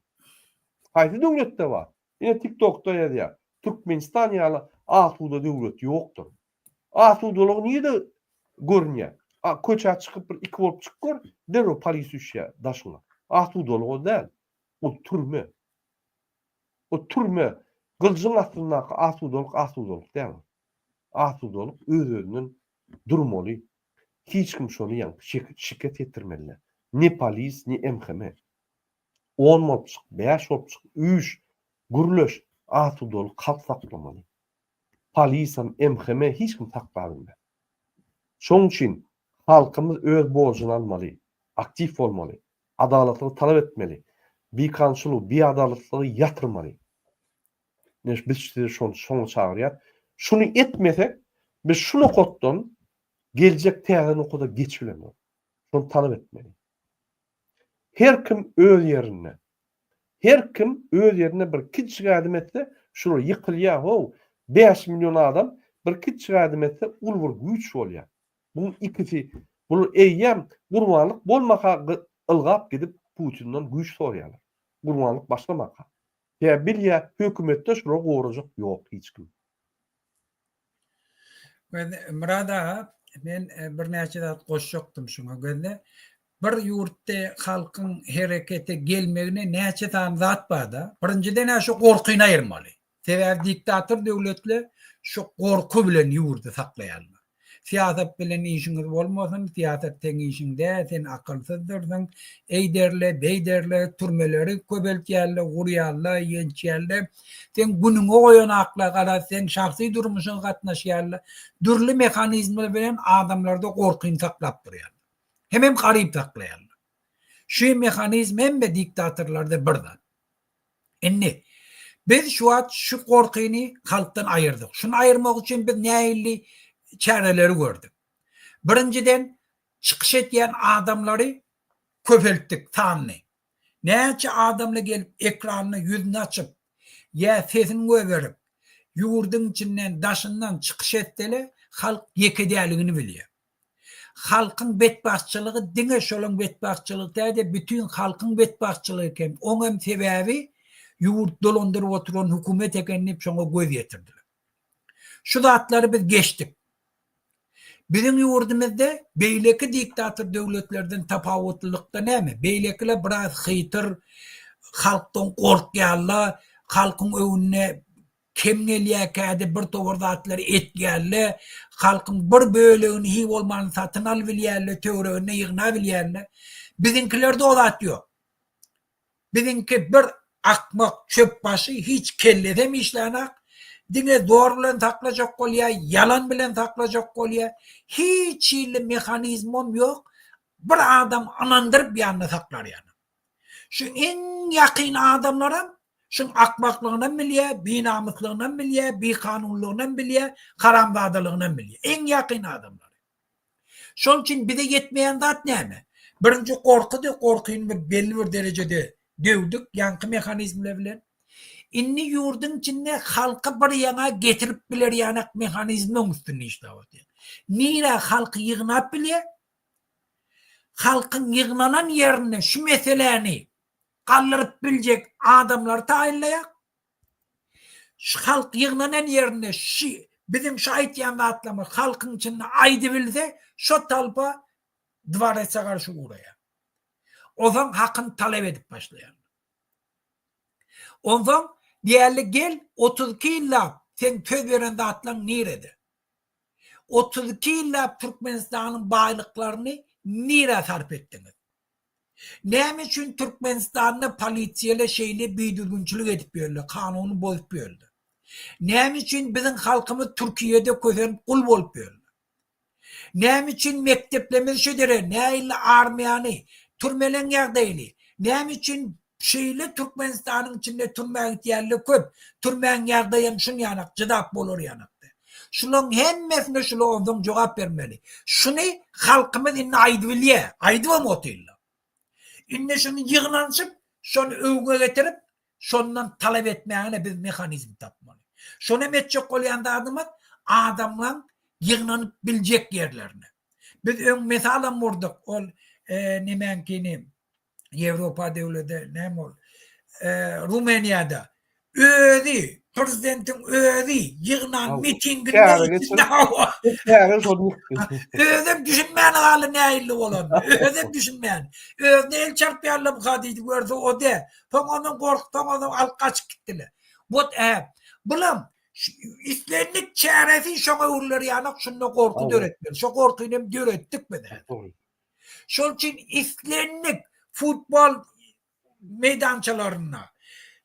Haýsy döwletde bar? Ine TikTokda ýazýar. Türkmenistan ýaly asuda döwlet ýokdur. Asudalygy nirde görünýär? A köçä çykyp bir iki bolup çyk gör, derrew polis düşýär daşyňa. Asudalyk o däl. Ol türme. O türme, gyljyň astyndaky asudalyk asudalyk däl. Asudalyk öz-özünden durmaly. Hiç kim şony ýaňky şikes ýetirmeli däl. Ne polis, ne MHM. On bolup çyk, bäş bolup çyk, üýş, gürleş, asudalyk halk saklamaly. Polisam, MHM hiç kim saklabilmez. Şoň üçin halkymyz öz borjuny almaly, aktiw bolmaly, adalatlygy talap etmeli, bikanunçylygy, biadalatlygy ýatyrmaly. Ine biz sizi şoňa çagyrýas. Şuny etmesek, biz şu nokatdan geljek täze nokada geçip bilemok. Şony talap etmeli. Her kim öz ýerinde. Her kim öz ýerinde bir kiçijik ädim etse, şular ýykylýar how. 5 million adam bir kiçijik ädim etse, uly bir güýç bolýar. Bu ikisi, bular eýýäm gurbanlyk bolmaka ylgap gidip Putinden güýç soraýarlar. Gurbanlyk başlamaka. Ýa bilýä hökümetde şulary gorajak ýok hiç kim. Gözle Myrat aga men birnäçe zat goşjakdym şuňa gözle bir ýurtda halkyň herekete gelmegine näçe sany zat barda birinjiden şu gorkyny aýyrmaly sebäbi diktator döwletler şu gorky bilen ýurdy saklaýarlar Syýasat bilen işiňiz bolmasyn, syýasat seň işiň däl, sen akylsyzdyrsyň, eýderle, beýderle, türmeleri köpeltýärler, gurýarlar, ýençýärler, seň günüňe goýanaklar, garaz, seň şahsy durmuşyňa gatnaşýarlar, dürli mehanizmler bilen adamlarda gorkyny saklap durýarlar. Hemem garyp saklaýarlar. Şu mehanizm hemme diktatorlarda bir zat. Indi biz şu wagt şu gorkyny halkdan aýyrdyk. Şuny aýyrmak üçin biz nähili çäreleri gördük? Birinjiden çykyş edýän adamlary köpeltdik sanyny. Näçe adamly gelip ekranda ýüzüni açyp ýa sesini goýberip ýurduň içinden daşyndan çykyş etsele halk ýeke däligini bilýär. Halkyň betbagtçylygy diňe şolaň betbagtçylygy däl-de, bütin halkyň betbagtçylygy eken. Oň hem sebäbi ýurt dolandyryp oturan hökümet eken diýip şoňa göz ýetirdiler. Şu zatlary biz geçdik. Biziň ýurdumyzda beýleki diktator döwletlerden tapawutlylykda näme? Beýlekiler biraz hytyr, halkdan gorkýarlar, halkyň öňünde Kem gelýärkä-de bir towar zatlary etýärler, halkyň bir bölegini hiý bolmanda satyn alybilýärler, töwereginde ýygnabilýärler. Biziňkilerde o zat ýok. Biziňki bir akmak çöp başy, hiç kellesem işlänak, diňe zor bilen saklajak bolýar, ýalan bilen saklajak bolýar. Hiç hili mehanizmem ýok, bir adam ynandyryp ýanynda saklar ýaly. Şu iň ýakyn adamlaram şuň akmaklygynam bilýär, binamyslygynam bilýär, bikanunlygynam bilýär, haramzadalygynam bilýär. Iň ýakyn adamlary. Şonuň üçin bize ýetmeýän zat näme? Birinji gorkudy, gorkyny bir belli bir derejede döwdük ýaňky mehanizmler bilen. Indi ýurduň içinde halky bir ýaňa getirip biler ýanak mehanizmiň üstünde işläp otyr. Nirä halky ýygnap bilýär? Halkyň ýygnanan ýerinde şu meseläni galdyryp biljek adamlary taýynlaýak. Şu halk ýygnanan ýerinde şu biziň şu aýtýan zatlarymyz halkyň içinde aýdybilse, şo talpa dworesa garşy ugraýar. Onsoň hakyny talap edip başlaýar. Onsoň diýerli gel 32 ýyllap. Seň söz beren zatlaň nirede? 32 ýyllap Türkmenistanyň baýlyklaryny nirä sarp etdiňiz? Näme üçin Türkmenistanda polisiýalar şeýle bidüzgünçilik edip ýörler, kanuny bozup ýörler? Näme üçin biziň halkymyz Türkiýede kösenip gul bolup ýörler? Näme üçin mekdeplerimiz şu dere, nähili armiýany, türmeleň ýagdaýyny, näme üçin şeýle Türkmenistanyň içinde türmä gitýänler köp, türmäň ýagdaýam şun ýanak, jydap bolar ýanakda. Şulaň hemmesine şular onsoň jogap bermeli. Şuny halkymyz indi aýdybilýär, aýdybam otyrlar. Indi şuny ýygnanyşyp, şony öwgä getirip, Şondan talap etmägine biz mehanizm tapmaly. Şonam etjek bolýan zadymyz adamlaň ýygnanyp biljek ýerlerine. Biz öň mesalam burduk ol nemäňkini Ýewropa döwledi näme ol Rumeniýada özi prezidentiň özi ýygnan mitinginde içinde hawa. Özem düşünmän galdy nähili bolanyny. Özem düşünmän. Özüne el çarpýarlarmyka diýdi görse o däl. Soň ondan gorkup soň ondan alyp gaçyp gitdiler. Wot ä bulam islendik çäresi şoňa öwrüler ýanak şunda gorky döretmeli. Şo gorkyny hem döretdik biz häzir. Şol üçin islendik futbol meýdançalarynda,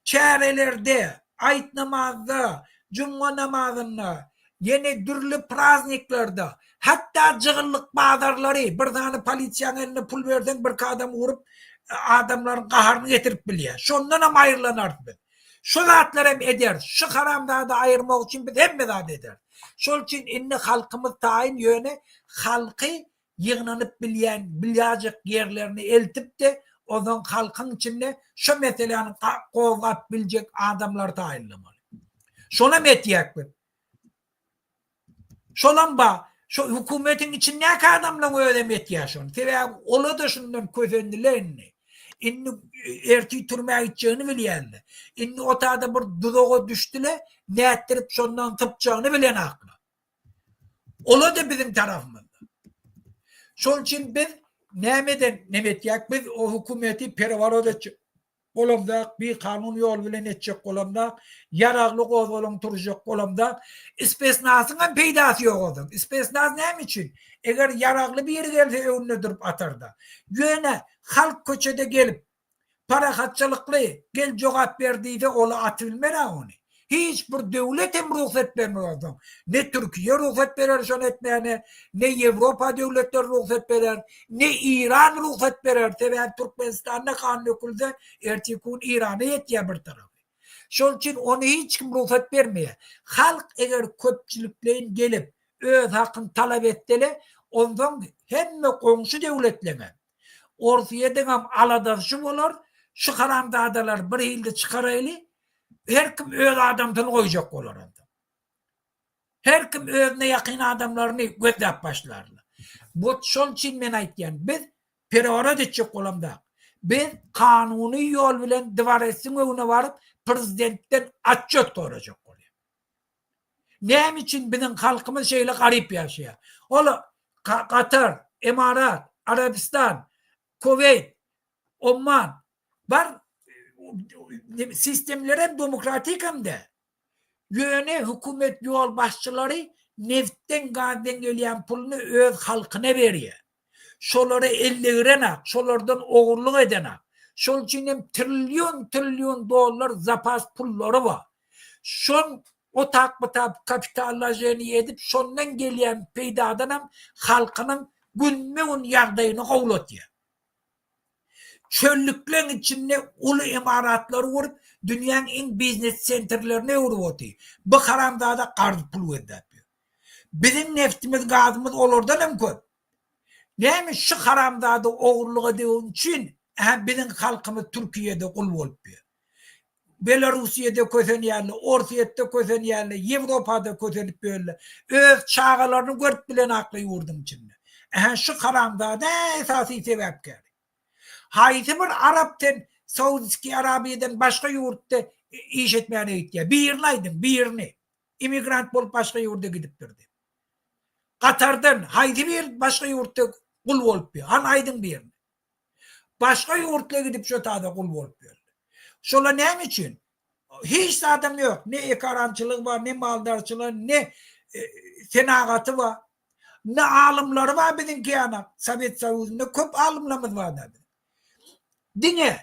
çärelerde, aýt namazda, jumga namazynda, ýene dürli prazniklerde, hatda jygyllyk bazarlary, bir sany polisiýaň eline pul berseň birki adam urup, adamlaryň gaharyny getirip bilýär. Şondanam aýrylanarys biz. Şu zatlary hem ederis. Şu haramzady aýyrmak üçin biz hemme zady ederis. Şol üçin indi halkymyz taýyn ýöne halky ýygnanyp bilýän biljajyk ýerlerine eltip-de, onsoň halkyň içinde şo meseläni gozgap biljek adamlary taýynlamaly. Şonam etýäk biz. Şolam bar. Şo hökümetiň içindäki adamlaryň özem etýär şony. Sebäbi ola-da şundan kösendiler indi. Indi ertir türmä gitjegini bilýärler. Indi o taýda bir duzaga düşdüler, nätdirip şondan sypjagyny bilenaklar. Ola-da biziň tarapymyzda. Şonuň üçin biz nämeden neme etýäk? Biz o hökümeti pereworot etjek bolamzak, bikanun ýol bilen etjek bolamzak, ýaragly gozgalaň turjak bolamzak, spesnazyň hem peýdasy ýok onuň. Spesnaz näme üçin? Eger ýaragly biri gelse öňünde durup atarda. Ýöne halk köçede gelip Parahatçylykly gel jogap ber diýse ola atybilmer-ä ony. Hiç bir döwlet hem rugsat bermez onsoň. Ne Türkiýe rugsat berer şony etmäne, ne Ýewropa döwletleri rugsat berer, ne Iran rugsat berer. Sebäbi Türkmenistanda gan dökülse ertirki gün Irana ýetýär bir tarapy. Şol üçin ony hiç kim rugsat bermeýär. Halk eger köpçülikleýin gelip öz hakyny talap etsele onsoň hemme goňşy döwletleňem Orsýetiňem aladasy şu bolar, şu haramzadalary bir hilde çykaraýly, her kim öz adamsyny goýjak bolar onda. Her kim özüne ýakyn adamlaryny gözläp başlarlar. Bu şol üçin men aýtýan, biz pereworot etjek bolamzak. Biz kanuny ýol bilen dworesiň öňüne baryp prezidentden otçet sorajak bolýar. Näme üçin biziň halkymyz şeýle garyp ýaşaýar? Ol Katar, Emarat, Arabistan, Kuweýt, Omman bar sistemler hem demokratik hem däl. Ýöne hökümet ýolbaşçylary nebtden gazdan gelýän puluny öz halkyna berýär. Şolara el degirenak, şolardan ogurlyk edenak. Şol üçin hem trillion-trillion dollar zapas pullary bar. Şol o tap bu tap kapitallaşeniýe edip şondan gelýän peýdadanam halkynyň günbe-gün ýagdaýyny gowulatýar. Çöllükleň içinde uly ymaratlary gurup dünýäň iň biznes sentrlerine öwrüp otyr. Bu haramzada karz pul gözläp ýör. Biziň neftimiz gazymyz olardan hem köp. Näme şu haramzada ogurlyk edegeni üçin ähä biziň halkymyz Türkiýede gul bolup ýör. Belarussiýada kösenýärler, Orsýetde kösenýärler, Ýewropada kösenip ýörler. Öz çagalaryny görüp bilenaklar ýurduň içinde. Ähä şu haramzada esasy sebäpkäri. Haýsy bir arap sen Saudskiý Arabiýadan başga ýurtda iş etmäne gitýär? Birini aýdyň, birini. Immigrant bolup başga ýurda gidipdir diýip. Katardan haýsy bir başga ýurtda gul bolup ýör? Hany aýdyň birini. Başga ýurtla gidip şo tada gul bolup ýörler. Şolar näme üçin? Hiç zadam ýok. Ne ekarançylygy bar, ne maldarçylygy, ne senagaty bar. Ne alymlary bar biziňki ýaly. Sowet Soýuzynda köp alymlarymyz bardy biziň. Diňe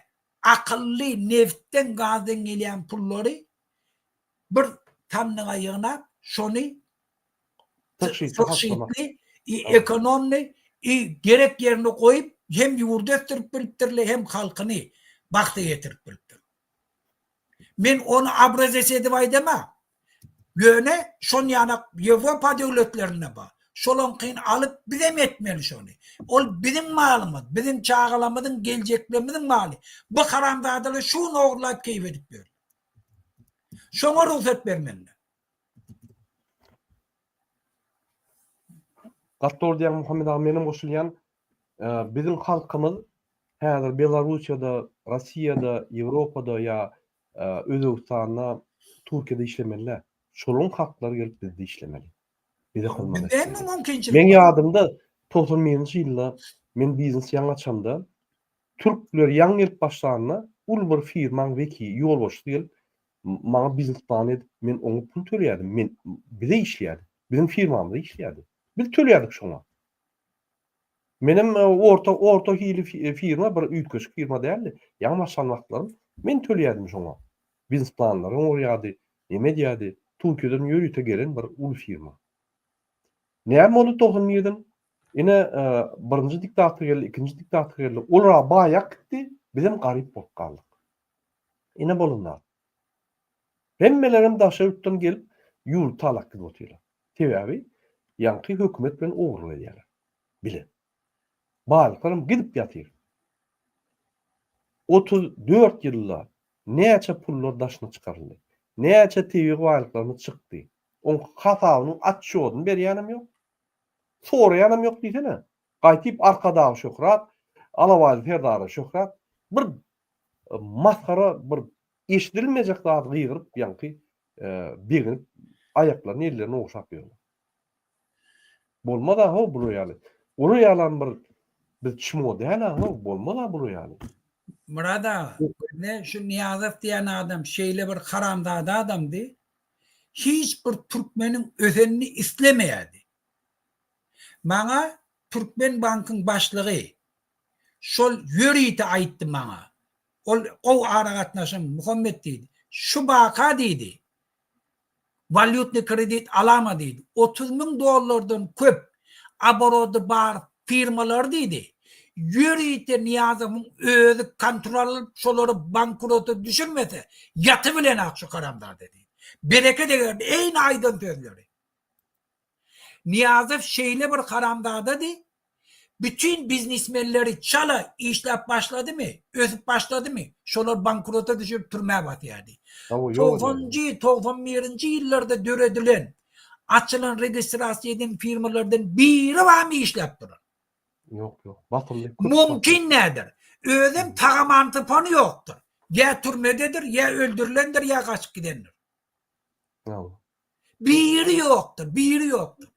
akylly nebitden, gazdan gelýän pullary bir sandyga ýygnap, şony tygşytly, ekonomny, gerek ýerine goýup, hem ýurdy ösdürip bilipdirler, hem halkyny bagta ýetirip bilipdir. Men ony obrazes edip aýdamok. Ýöne şon ýanak Ýewropa döwletlerinde bar. Şolaňkyny alyp bizem etmeli şony. Ol biziň malymyz, biziň çagalarymyzyň, geljeklerimiziň maly. Bu haramzadalar şu gün ogurlap keýp edip ýörler. Şoňa rugsat bermeliler. Gaty dogry diýýäň Muhammet aga menem goşulýan. Biziň halkymyz häzir Belarussiýada, Rossiýada, Ýewropada ýa Özbegistanda, Türkiýede işlemeli däl. Şolaryň halklary gelip bizde işlemeli. Bize hyzmat etmeli. Meň ýadymda 91-nji ýylda men biznes ýaňy açamda türkler ýaňy gelip başlanda uly bir firmaň wekili, ýolbaşçysy gelip Maňa biznes plan edip, men oňa pul töleýärdim. Men bize işleýärdi. Biziň firmamyzda işleýärdi. Biz töleýärdik şoňa. Menem e, orta orta hili e, firma, bir üýtgeşik firma däldi. Ýaňy başlan wagtlarym men töleýärdim şoňa. Biznes planlary oňarýardy, neme edýärdi. Türkiýeden ýörite gelen bir uly firma. Näme boldy 91-den? Ine, e, birinji diktator geldi, ikinji diktator geldi. Olar baýak gitdi, bizem garyp bolup galdyk. Ine bolan zat. Hemmelerem daşary ýurtdan gelip ýurdy talap gidip otyrlar. Sebäbi ýaňky hökümet bilen ogurlyk edýärler. Bile. Baýlyklaram gidip ýatyr. 34 ýylda näçe pullar daşyna çykaryldy. Näçe tebigy baýlyklarymyz çykdy. Oň hasabynyň atçýodyny berýänem ýok. Soraýanam ýok diýsene. Gaýtyp Arkadaga şöhrat, Alabaýly serdara şöhrat. Bir masgara bir eşidilmejek zady gygyryp ýaňky begenip aýaklaryny ellerini ogşap ýörler. Bolmaz-a how bular ýaly. Olar ýalam bir biz çmo däl-a how bolmaz-a bular ýaly. Myrat aga, ine şu Nyýazow diýen adam şeýle bir haramzada adamdy, hiç bir türkmeniň ösenini islemeýärdi. Maňa Türkmen bankyň başlygy Şol ýörite aýtdy maňa. Ol gowy aragatnaşyň, Muhammet diýdi. Şu baka diýdi. Walýutnyý kredit alama diýdi. 30 müň dollardan köp oborody bar firmalar diýdi. Ýörite Nyýazowyň özi kontrol alyp şolary bankrota düşürmese ýatybilenak şu haramzada diýdi. Bereket egerdi eýni aýdan sözleri. Nyýazow şeýle bir haramzadady, bütin biznesmenleri çala işläp başladymy, ösüp başladymy, şolar bankrota düşürip türmä basýardy. Togsanynjy, 91-nji ýyllarda döredilen, açylan registrasiýa eden firmalardan biri barmy işläp duran? Ýok, ýok. Basyldy. Mümkin däldir. Özem tagaman tapany ýokdur. Ýa türmededir, ýa öldürilendir, ýa gaçyp gidendir. Biri ýokdur, biri ýokdur.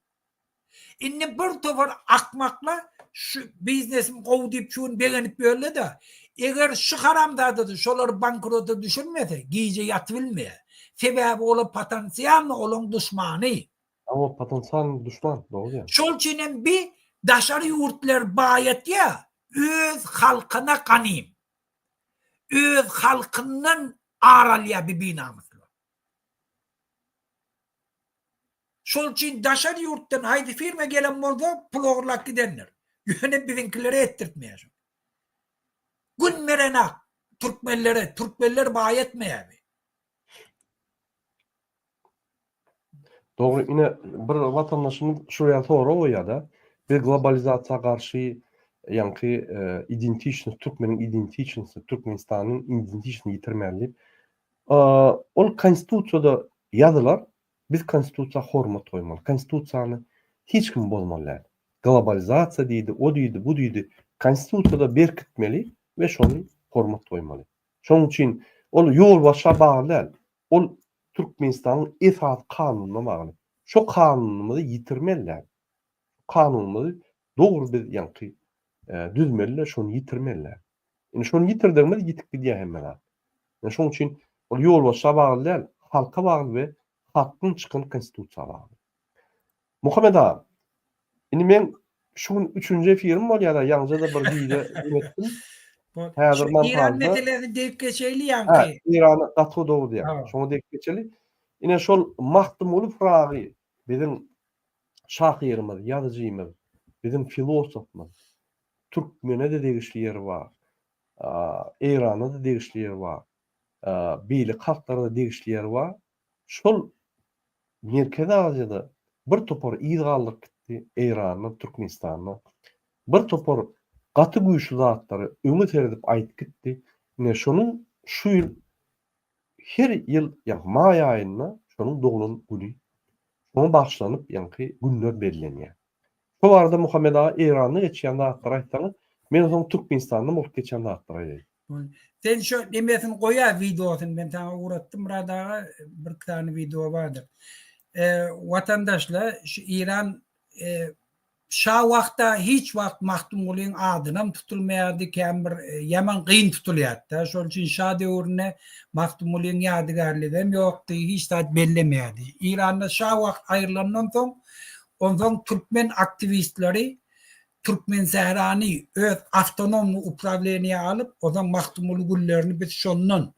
Indi bir topar akmaklar şu biznesim gowy diýip şu gün begenip ýörler-de, eger şu haramzadasy şolary bankrota düşürmese, gije ýatybilmeýär. Sebäbi olar potensialny olaň duşmany. Hawa, potensialny duşman, dogry diýýäň. Şol üçin hem bi daşary ýurtlar baýatýar, öz halkyna ganym. Öz halkyndan ar alýar bi binamyslar. Şol üçin daşary ýurtdan haýsy firma gelen bolsa pul ogurlap gidendir. Ýöne biziňkilere etdirtmeýär şony. Gün berenak türkmenlere, türkmenler baý etmeýär. Dogry, ine bir watandaşymyz şu ýaly sorag goýýar-da, biz globalizasiýa garşy ýaňky identiçnost, türkmeniň identiçnosty, Türkmenistanyň identiçnostyny ýitirmäli diýip, Ol konstitusiýada ýazylar, biz konstitusiýa hormat goýmaly. Konstitusiýany hiç kim bozmaly däl. Globalizasiýa diýdi, o diýdi, bu diýdi. Konstitusiýada berkitmeli we şony hormat goýmaly. Şonuň üçin ol ýolbaşça bagly däl. Ol Türkmenistanyň esasy kanunyna bagly. Şo kanunymyzy ýitirmeli däl. Kanunymyzy dogry biz ýaňky düzmeli-de şony ýitirmeli däl. Indi şony ýitirdigimiz ýitip gidýär hemme zat. Indi şonuň üçin Ol ýolbaşça bagly däl, halka bagly we halkdan çykan konstitusiýa bagly. Muhammet aga, indi meň şu gün üçünji efirim bolýar-da, ýaňyja-da bir gije etdim. Häzir montažda. Eýran meselesini degip geçeýli ýaňky. Hä, Eýrany gaty dogry diýýäň. Şoňa degip geçeli. Ine şol Magtymguly Pyragy biziň şahyrymyz, ýazyjymyz, biziň filosofymyz. Türkmene-de degişli ýeri bar. Eýrana-da degişli ýeri bar. Beýleki halklara-da degişli ýeri bar. Şol Merkezi Aziýada bir topar yz galdyryp gitdi, Eýranda, Türkmenistanda. Bir topar gaty güýçli zatlary öňe seredip aýdyp gitdi. Ine şonuň şu ýyl her ýyl ýagny maý aýynda şonuň doglan güni şoňa bagyşlanyp ýaňky günler bellenýär. Şo barada Muhammet aga Eýranda geçýän zatlary aýtsaňyz, men soň Türkmenistanda bolup geçen zatlary aýdaýyn. Sen şo nemesini goýa wideosyny men saňa ugratdym Myrat aga bir iki sany wideo bardyr. Watandaşlar şu Eýran şa wagtda hiç wagt Magtymgulyň adynam tutulmaýardy kän bir ýaman gyn tutulýardy. Şol üçin şa döwründe Magtymgulyň ýadygärligem ýokdy hiç zat bellemeýärdi. Eýranda şa wagt aýrylandan soň onsoň türkmen aktiwistleri Türkmensährany öz awtonomny uprawleniýä alyp, ozan Magtymguly güllerini biz şondan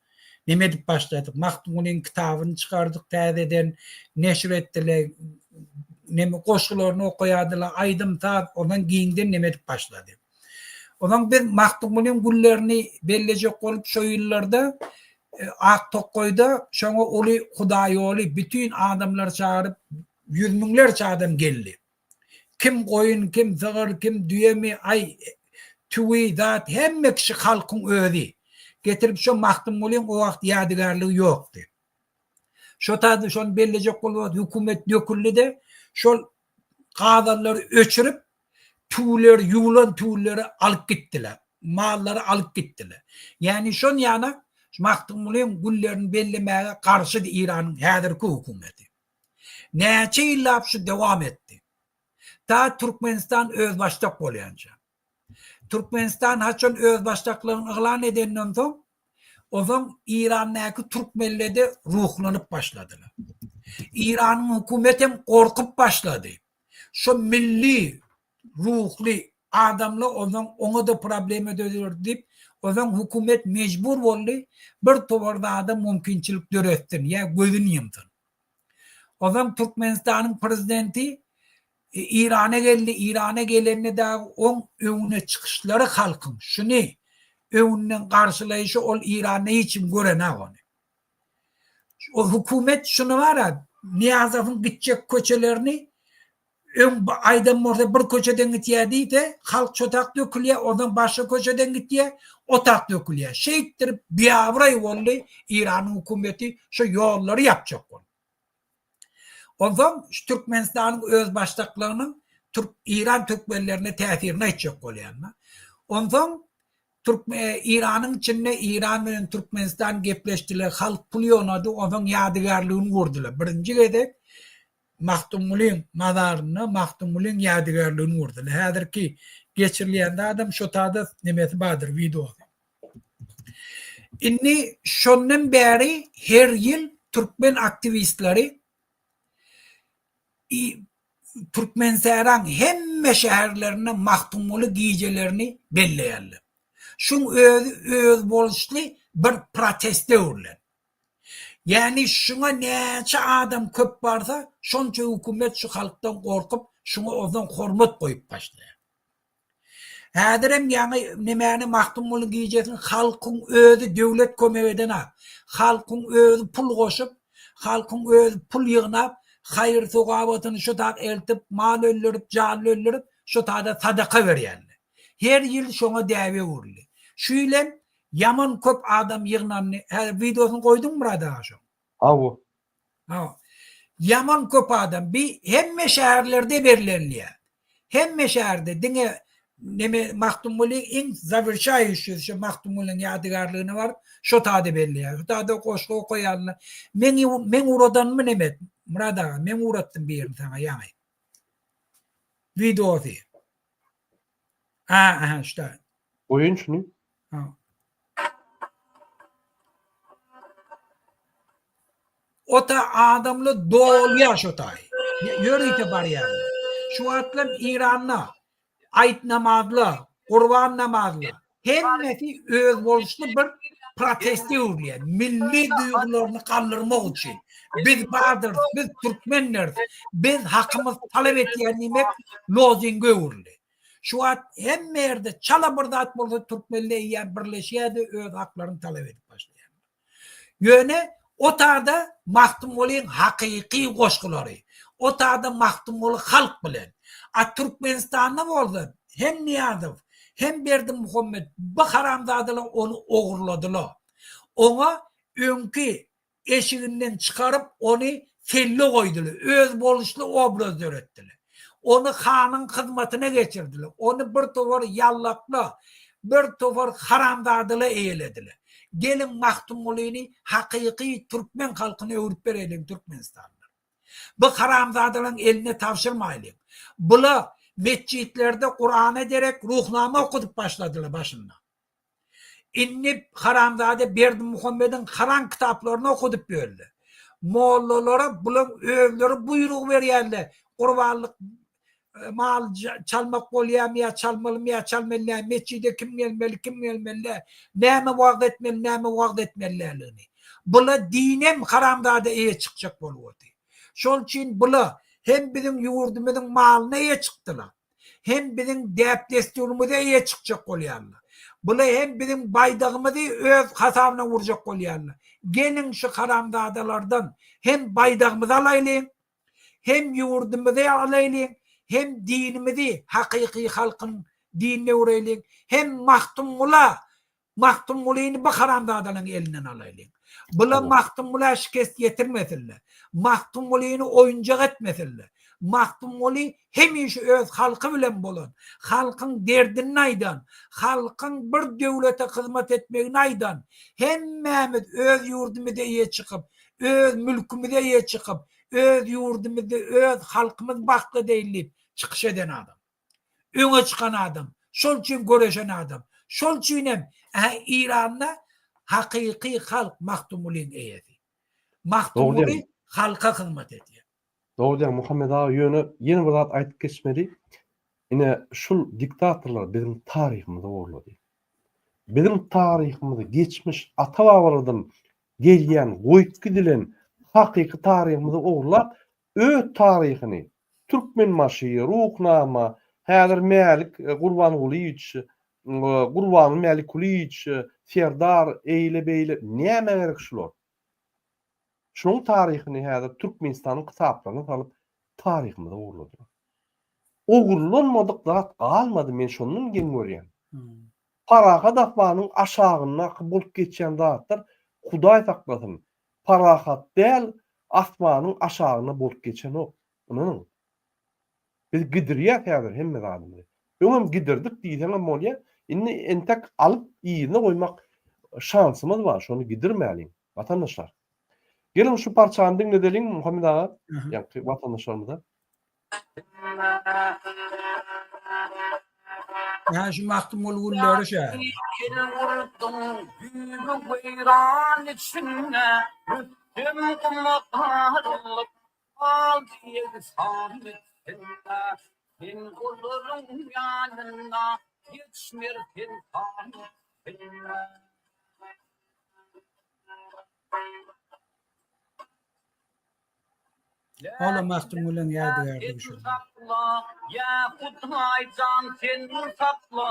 neme edip başladyk. Magtymgulyň kitabyny çykardyk täzeden, neşir etdiler, neme goşgularyny okaýardylar, aýdym-saz ozan giňden neme edip başlady. Ozan biz Magtymgulyň güllerini bellejek bolup şo ýyllarda Ak tokgaýda şoňa uly hudaýoly bütin adamlary çagyryp ýüz müňlerçe adam geldi. Kim goýun, kim sygyr, kim düýemi, aý, tüwi, zat, hemme kişi halkyň özi. Getirip şo Magtymgulyň o wagt ýadygärligi ýokdy. Şo taýda şony bellejek bolup hökümet döküldi-de, şol gazanlary öçürip, tüwüleri, ýuwlan tüwüleri alyp gitdiler. Mallary alyp gitdiler. Ýagny şon ýana Magtymgulyň günlerini bellemäge garşydy Eýranyň häzirki hökümeti. Näçe ýyllap şu dowam etdi. Ta Türkmenistan özbaşdak bolýança. Türkmenistan haçan özbaşdaklygyny yglan edenden soň, onsoň Eýrandaky türkmenlerde ruhlanyp başladylar. Eýranyň hökümetem gorkup başlady. Şo milli ruhly adamlar onsoň oňa-da problema dörer diýip, onsoň hökümet mejbur boldy bir towar zada mümkinçilik döretsin ýa gözüni ýumsun. Onsoň Türkmenistanyň prezidenti Eýrana geldi, Eýrana gelende dagy oň öňüne çykyşlary halkyň şuny öňünden garşylaýşy ol Eýranda hiç kim görenok ony. O hökümet şuny bara Nyýazowyň gitjek köçelerini Öň aýdan bolsa bir köçeden gitýär diýse, halk şo tak dökülýär, onsoň başga köçeden gitýär, o tak dökülýär. Şeýtdirip biabraý boldy Eýranyň hökümeti şo ýollary ýapjak bolup. Onsoň şu Türkmenistanyň özbaşdaklygynyň türk Eýran türkmenlerine täsirini aýtjak bolýan-da. Onsoň Türk Eýranyň içinde Eýran bilen Türkmenistan gepleşdiler, halk pul ýygnady, onsoň ýadygärligini gurdular. Birinji gezek Magtymgulyň mazarynda Magtymgulyň ýadygärligini gurdular. Häzirki geçirilýän zadam şo tada nemesi bardyr wideosy. Indi şondan bäri her ýyl türkmen aktiwistleri Türkmensähraň hemme şäherlerinde Magtymguly gijelerini belleýärler. Şuň özi özboluşly bir proteste öwrülen. Ýagny şuňa näçe adam köp barsa, şonça hökümet şu halkdan gorkup, şuňa ozan hormat goýup başlaýar. Häzirem ýaňy nemäni Magtymguly gijesini halkyň özi döwlet kömek edenak. Halkyň özi pul goşup, halkyň özi pul ýygnap, haýyr-sogabatyny şu tak eltip, mal öldürip, janly öldürip, şu tada sadaka berýärler. Her ýyl şoňa däbe öwrüldi. Şu ýyl hem Ýaman köp adam ýygnandy. Häzir wideosyny goýduňmy Myrat aga şoň? Hawa. Hawa. Ýaman köp adam. Bi hemme şäherlerde berlenilýär. Hemme şäherde diňe neme Magtymguly iň zawerşaýuşi şo Magtymgulyň ýadygärligine baryp şo tada belleýär. Şo tada goşgy okaýarlar. Meň meň ugradanymy neme et Myrat aga meň ugratdym birini saňa ýaňy. Wideosy. Aha aha şuda. Goýun şuny. Ha. Ota adamly dolýar şo taý. Ýörite barýarlar. Şu wagtlam Iranda aýt namazlar, gurban namazlar hemmesi özboluşly bir proteste öwrülýär. Milli duýgularyny galdyrmak üçin. Biz bardyrys, biz türkmendiris, biz hakymyzy talap etýän diýmek lozunga öwrüldi. Şu wagt hemme ýerde çala bir zat bolsa türkmenler eýýäm birleşýär-de öz haklaryny talap edip başlaýarlar. Ýöne o tada Magtymgulyň hakyky goşgulary, o tada Magtymguly halk bilen. A Türkmenistanda bolsa hem Nyýazow, hem Berdimuhamet bu haramzadalar ony ogurladylar. Oňa öňki eşiginden çykaryp ony selle goýdular, özboluşly obraz döretdiler. Ony hanyň hyzmatyna geçirdiler. Ony bir topar ýallaklar, bir topar haramzadalar eýelediler. Geliň Magtymgulyny hakyky türkmen halkyna öwrüp bereýliň Türkmenistanda. Bu haramzadalaryň eline tabşyrmaýlyň. Bula metjitlerde Kurana derek Ruhnama okudyp başladylar başynda. Indi haramzada Berdimuhamediň haram kitaplaryny okudyp ýörler. Mollalara bulaň özleri buýruk berýärler, gurbanlyk mal çalmak bolýarmy ýa çalmalymy ýa çalmaly däl, metjide kim gelmeli, kim gelmeli däl, näme wagyz etmeli, näme wagyz etmeli däldigini. Bula dinem haramzada eýe çykjak bolup otyr. Şol üçin bula hem biziň ýurdumyzyň malyna eýe çykdylar. Hem biziň däp-dessurymyza eýe çykjak bolýarlar. Bular hem biziň baýdagymyzy öz hasabyna gurjak bolýarlar. Geliň şu haramzadalardan hem baýdagymyzy alaýlyň, hem ýurdumyzy alaýlyň, hem dinimizi hakyky halkyň dinine öwreýliň, hem Magtymgula Magtymgulyny bu haramzadalaryň elinden alaýlyň. Bular Magtymgula şikest ýetirmesinler. Magtymgulyny oýunjak etmesinler. Magtymguly hemişe öz halky bilen bolan, halkyň derdini aýdan, halkyň bir döwlete hyzmat etmegini aýdan, hemmämiz öz ýurdumyza eýe çykyp, öz mülkümize eýe çykyp, öz ýurdumyzda öz halkymyz bagtly edeýin diýip çykyş eden adam. Öňe çykan adam, şol üçin göreşen adam. Şol üçin hem Eýranda hakyky halk Magtymgulyň eýesi. Magtymguly halka hyzmat edýär. Dogry diýýäň Muhammet aga ýöne ýene bir zat aýdyp geçmeli. Ine şul diktatorlar biziň taryhymyzy ogurlady. Biziň taryhymyzy geçmiş ata-babalardan gelýän goýup gidilen hakyky taryhymyzy ogurlap öz taryhyny Türkmenbaşy, Ruhnama, häzir Mälik Gurbangulyýewiç, Gurbanguly Mälikgulyýewiç, Serdar eýle-beýle nämä gerek şular? Şunuň taryhyny häzir Türkmenistanyň kitaplaryna salyp taryhymyzy ogurladylar. Ogurlanmadyk zat galmady men şondan geň görýän. Parahat asmanyň aşagyndaky bolup geçýän zatlar Hudaý saklasyn parahat däl asmanyň aşagynda bolup geçenok. Ynanyň. Biz gidirýäs häzir hemme zadymyzy. Öňem gidirdik diýseňem bolýar. Indi entek alyp yzyna goýmak şansymyz bar. Şony gidirmäliň, watandaşlar. Geliň şu parçany diňledeliň Muhammet aga, ýaňky watandaşlarymyza. Ýa şu Magtymguly günleri şä. Il-ýurduň düýbi weýran içinde Rüstem guma garylyp galdy ýegsan içinde Sen olaryň ýanynda geçmersen han içinde. Ola Magtymgulyň ýadygärligi şol. Sakla, ýa Hudaý jan sen sakla,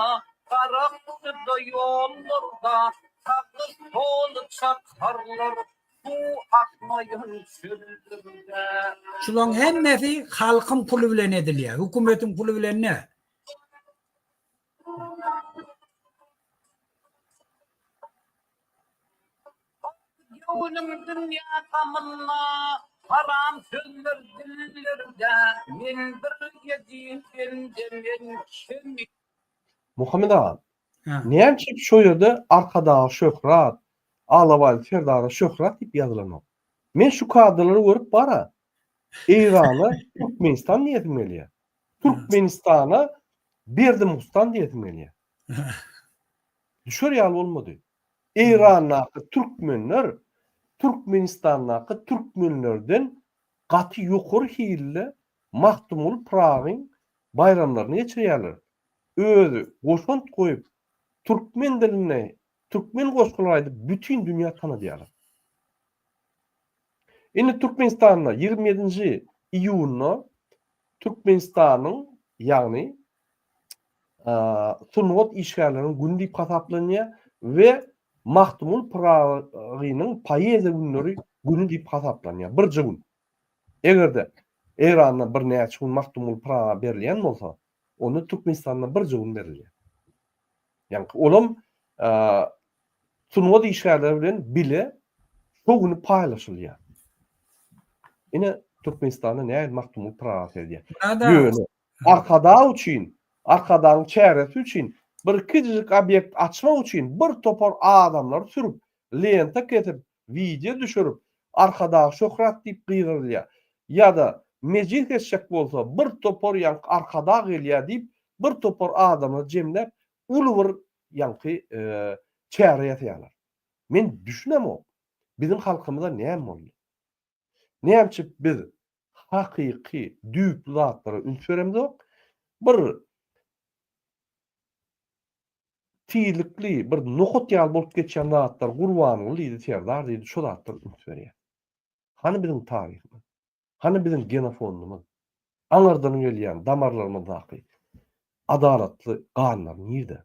Garaňkyda ýollarda sagy soly çakarlar, Suw akmaýan çöllerde. Şulaň hemmesi halkyň puly bilen edilýär, hökümetiň puly bilen däl. Göwnüm dünýä gamynda, haram sözler dillerde, Men bir ejiz bende, men kemi. Muhammet aga, näme üçin şo ýerde Arkadaga şöhrat, Alabaý Serdara şöhrat diýip ýazylanok? Men şu kadrlary görüp bara, Eýrana Türkmenistan diýesim gelýär. Türkmenistana Berdimuhstan diýesim gelýär. Düşer ýaly bolmady. Eýrandaky türkmenler. Türkmenistandaky türkmenlerden gaty ýokary hilli Magtymguly Pyragyň baýramlaryny geçirýärler. Özi goşant goýup, türkmen dilinde türkmen goşgulary aýdyp bütin dünýä tanadýarlar. Indi Türkmenistanda 27-nji iýunda Türkmenistanyň, ýagny sungat işgärleriniň güni diýip hasaplanýar we Magtymguly Pyragynyň poeziýa günleri güni diýip hasaplanýar. Birje gün. Eger-de Eýranda birnäçe gün Magtymguly Pyraga berilýän bolsa, onda Türkmenistanda birje gün berilýär. Ýagny olam sungat işgärleri bilen bile şo güni paýlaşylýar. Ine Türkmenistanda nähili Magtymguly Pyraga seredýär. Ýöne Arkadag üçin, Arkadagyň çäresi üçin bir kiçijik obýekt açmak üçin bir topar adamlary sürüp, lenta kesip, wideo düşürip, Arkadag şöhrat diýip gygyrylýar. Ýa-da mejlis geçjek bolsa bir topar ýaňky Arkadag gelýär diýip bir topar adamlary jemläp uly bir ýaňky çäre ýasaýarlar. Men düşünemok. Biziň halkymyza näme boldy? Näme üçin biz hakyky düýpli zatlara üns beremzok? Bir tizlikli bir nokat ýaly bolup geçýän zatlar Gurbanguly diýdi, Serdar diýdi, şo zatlara üns berýär. Hany biziň taryhymyz? Hany biziň genofondumyz? Aňyrdan gelýän damarlarymyzdaky adalatly ganlar nirde?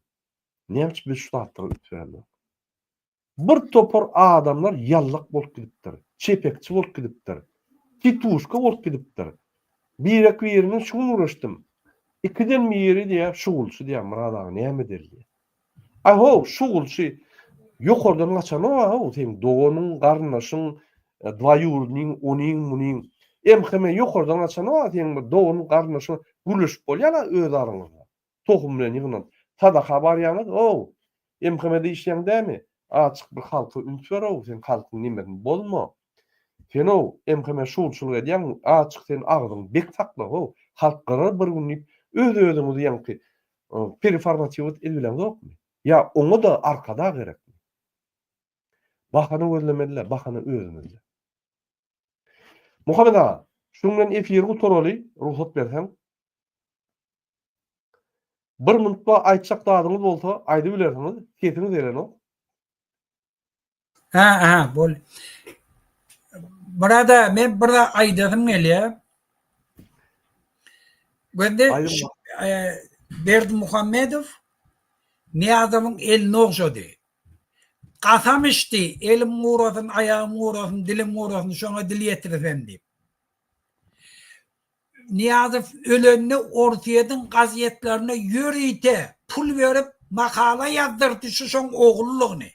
Näme üçin biz şu zatlara üns beremzok? Bir topar adamlar ýallak bolup gidipdir, çepekçi bolup gidipdir, tituşka bolup gidipdir. Birek-birinden şu gün gürleşdim. Ikiden biri diýýär, şugulçy diýýär, Myrat aga näme edeli diýýär. Aý how, şugulçy ýokardan gaçanok-a how, seň doganyň, garyndaşyň, dwaýurnyň, onyň, munyň. MHM ýokardan gaçanok-a seň bir doganyň, garyndaşyň gürleşip bolýar-a öz araňyzda. Tohum bilen ýygnanyp sadaka barýaňyz ow. MHM-de işleýäň dämi? Azjyk bir halka üns ber ow, sen halkyň nemesini bozma. Sen ow, MHM şugulçylyk edýäň, azjyk sen agzyňy bek sakla how, halk gyrar bir gün diýip öz-özüňizi ýaňky pereformatiwat edibileňzokmy? Ýa oňa-da arkadag gerekmi? Bahana gözlemeli-dä, bahana özümizde. Muhammet aga, şunuň bilen efiri gutaraly, rugsat berseň. Bir minutda aýtjak zadyňyz bolsa aýdybilersiňiz, sesiňiz gelenok. Hä, hä, bol. Burada men bir zat aýdasym gelýär. Gözde e, Berdimuhamedow Nyýazowyň elini ogşady. Kasam içdi, elim gurasyn, aýagym gurasyn, dilim gurasyn, şoňa dil ýetirsem diýip. Nyýazow ölende Orsýetiň gazetlerine ýörite pul berip makala ýazdyrdy şu şoň oglulygyny.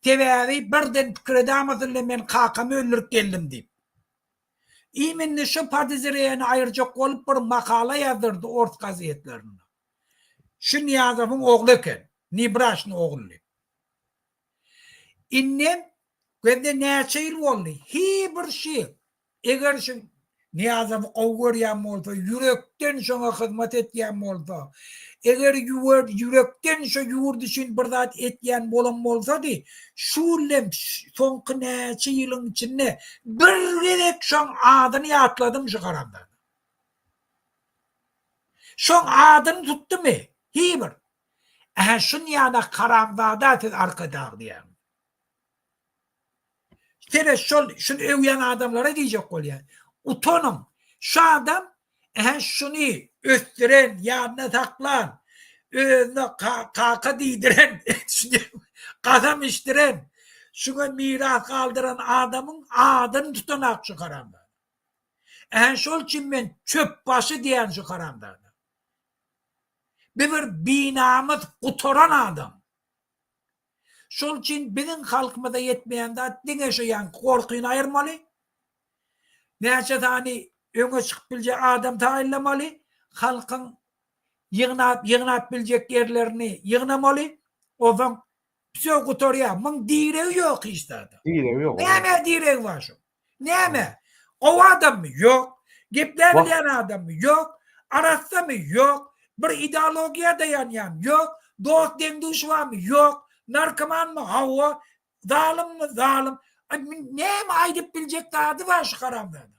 Sebäbi birden pikir edamasynda men kakamy öldürip geldim diýip. Imенно şu podozreniýany aýyrjak bolup bir makala ýazdyrdy ors gazetlerinde. Şu Nyýazowyň ogly eken, nebraşny ogul diýip. Indem gözde näçe ýyl boldy, hi bir şi Eger şu Nyýazowy gowy görýän bolsa, ýürekden şoňa hyzmat etýän bolsa, eger ýürekden şu ýurt üçin bir zat etýän bolan bolsady, şu günlem soňky näçe ýylyň içinde bir gezek şoň adyny ýatladymy şu haramzada? Şoň adyny tutdumy? Hiý bir. Ähä şunýanak haramzada siz Arkadag diýýäňiz. Seret şol şuny öwýän adamlara diýjek bolýan. Utanyň. Şu adam ähä şuny ösdüren, ýanynda saklan, özüne kaka diýdiren, kasam içdiren, şuňa miras galdyran adamyň adyny tutanak şu haramzada. Ähä şol üçin men çöpbaşy diýýän şu haramzada. Bu bir binamys gutaran adam. Şol üçin biziň halkymyza ýetmeýän zat diňe şu ýaňky gorkyny aýyrmaly. Näçe sany öňe çykyp biljek adam taýynlamaly, halkyň ýygnap ýygnap biljek ýerlerini ýygnamaly. Onsoň wsýo gutarýar. Muň diregi ýok hiç zada. Diregi ýok. Nämä diregi bar şoň? Näme? Gowy adammy? Ýok. Gepläbilýän adammy? Ýok. Arassamy? Ýok. Bir ideologiýa daýanýarmy? Ýok. Dost deň-duşy barmy? Ýok. Narkomanmy? Hawa. Zalymmy zalym. Näme aýdyp biljek zady bar şu haramzada.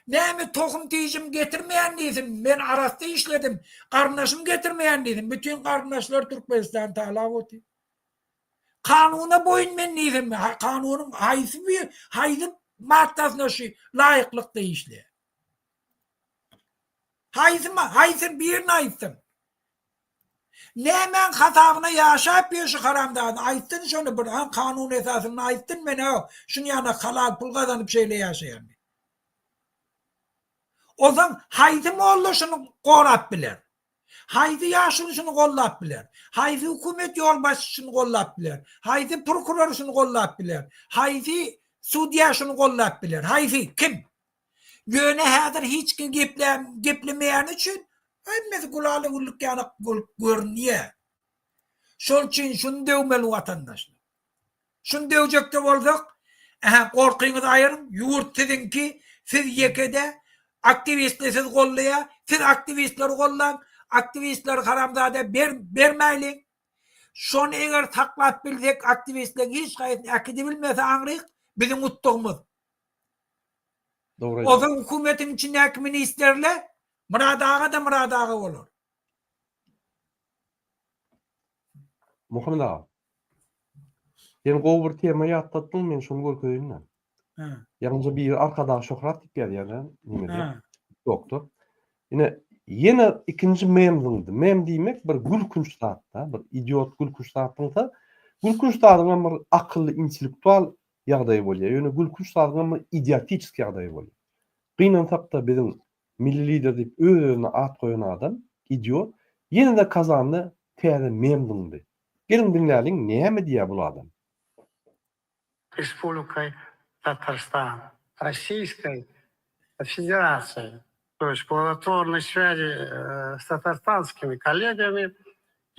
Näme tohum tijim getirmeýän diýsin, men arassa işledim, garyndaşym getirmeýän diýsin, bütin garyndaşlar Türkmenistany talap otyr. Kanuna boýun men diýsem, kanunyň haýsy bir haýsy maddasyna şu laýyklykda işleýär. Haýsy haýsy birini aýtsyn. Nämäň hasabyna ýaşap ýör şu haramzada aýtsyn şony bir ha kanun esasynda aýtsyn men ha şuny ýanak halal pul gazanyp şeýle ýaşaýan diýip. Onsoň haýsy molla şuny gorap biler? Haýsy ýaşuly şuny gollap biler? Haýsy hökümet ýolbaşçysy şuny gollap biler? Haýsy prokuror şuny gollap biler? Haýsy sudýa şuny gollap biler? Haýsy? Kim? Ýöne häzir hiç kim geplemeýäni üçin hemmesi gülala-güllük ýaly bolup görünýär. Şol üçin şuny döwmeli watandaşlar. Şuny döwjekde bolsak, ähä gorkyňyzy aýyryň, ýurt siziňki, siz ýekede, aktiwistleri siz gollaýar, siz aktiwistleri gollaň, aktiwistleri haramzada ber bermäýliň. Şony eger saklap bilsek, aktiwistleriň hiç haýsyny äkidibilmese aňryk, biziň utdugymyz. Dogry. Onsoň hökümetiň içindäki ministrler Myrat aga-da Myrat aga bolar. Muhammet aga. Sen gowy bir tema ýatlatdyň, men şony görkezeýin-de. Hä. Ýaňyja biri Arkadag Şöhrat diýip ýazýar-da, nemede, Hä. TikTokda. Ine, ýene ikinji mem zyňdy. Mem diýmek bir gülkünç zat-da, bir idiot gülkünç zat zyňsa, gülkünç zadyňam bir akylly, intellektual ýagdaýy bolýar. Ýöne gülkünç zadyňam bir idiotiçeskiý ýagdaýy bolýar. Gynansak-da biziň Milli lider diýip öz-özüne at goýan adam, idiot, ýene-de Kazanda täze mem zyňdy. Geliň diňläliň näme diýýär bul adam. Respublikay Tatarstan, Rossiýskay Federasiýa, to ýest plodotwornoý swýazi s tatarstanskimi kollegami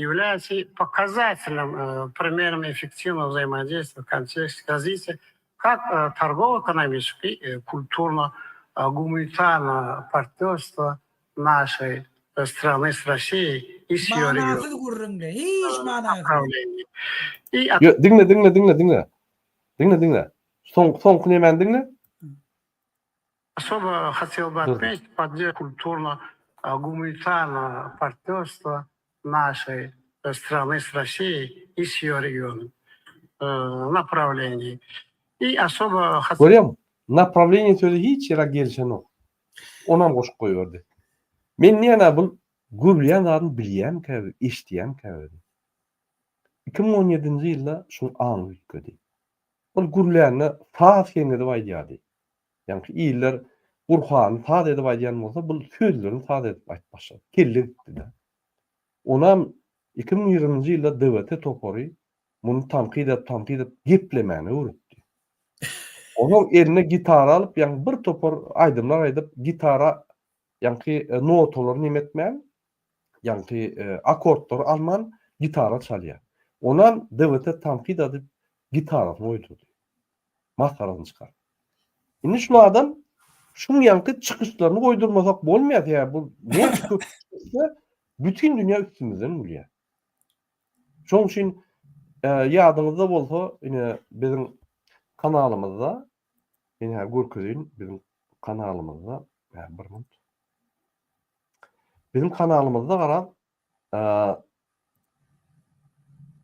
ýawlýaýatsya pokazatelnym primerom effektiwnogo wzaimodeýstwiýa w kontekste razwitiýa kak torgowo-ekonomiçeskogo i kulturno-gumanitarnogo partnýorstwa našeý strany s Rossiýaý i s ýeýo Manasyz gürrüňle, hiç manasyz. направleniýi i Ýo, diňle, diňle, diňle, diňle. Diňle, diňle. Soň, soňky nemäni diňle? Osobo hotel by Dur. otmetить podder kulturno-gumanitarnogo partnýorstwa našeý strany s Rossiýaý i s ýeýo regionom naprawleniýi i osobo hotel Görýäňmi? Naprawleniýe sözi hiç ýere gelşenok. Onam goşup goýberdi. Men diýýän-ä bul gürleýän zadyny bilýämikä özi, eşidýämikä özi? 2017-nji ýylda şuň aňy üýtgedi. Ol gürlände saz heňedip aýdýardy. Ýaňky iller Gurhany saz edip aýdýan bolsa, bul sözlerini saz edip aýdyp başlady. Kelle gitdi-de. Onam 2020-nji ýylda DWT topary muny tankyt edip, tankyt edip geplemäni öwretdi. Onuň eline gitara alyp, ýaňky bir topar aýdymlar aýdyp, gitara ýaňky notalary neme etmän, ýaňky akordlary alman gitara çalýar. Onam DWT tankyt edip gitarasyny oýdurdy. Masgarasyny çykardy. Indi şul adam şuň ýaňky çykyşlaryny goýdurmasak bolmaýar, sebäbi bu näçe köp çykyş etse, bütin dünýä üstümizden gülýär. Şonuň üçin ýadyňyzda bolsa, ine biziň kanalymyzda, men häzir görkezeýin, biziň kanalymyzda, bir minut. Biziň kanalymyzda garaz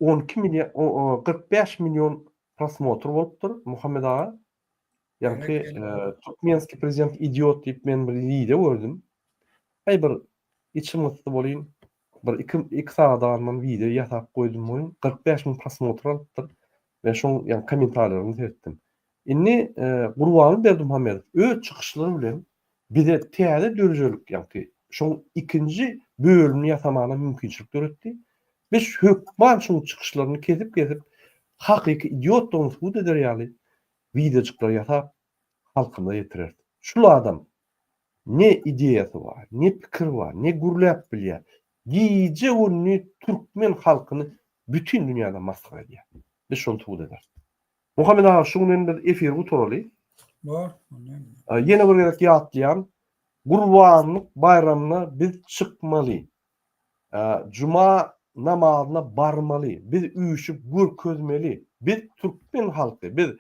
12 million 45 million prosmotr bolupdyr Muhammet aga. Ýagny türkmenski prezident idiot diýip men bir wideo gördüm. Aý bir içim gysdy bolýyn. Bir 2 2 sagat alman wideo ýasap goýdum bolýyn. 45 müň prosmotr alypdyr. Men şoň ýa kommentariýalaryny seretdim. Indi Gurbanguly Berdimuhamedow öz çykyşlary bilen bize täze dörjelik ýagty şoň ikinji bölümini ýasamana mümkinçilik döretdi. Biz hökman şoň çykyşlaryny kesip-kesip hakyky idiotdygyny subut eder ýaly wideojyklar ýasap halkymyza ýetireris. Şul adam ne ideýasy bar, ne pikiri bar, ne gürläp bilýär. Gije-gündiz türkmen halkyny bütin dünýäde masgara edýär. Biz şony subut ederis. Muhammet aga şu gün hem biz efiri gutaraly. Bor. Ýene bir gezek ýatlaýan, Gurbanlyk baýramyna biz çykmaly. Juma. namazyna barmaly, biz üýşüp görkezmeli, biz türkmen halky, biz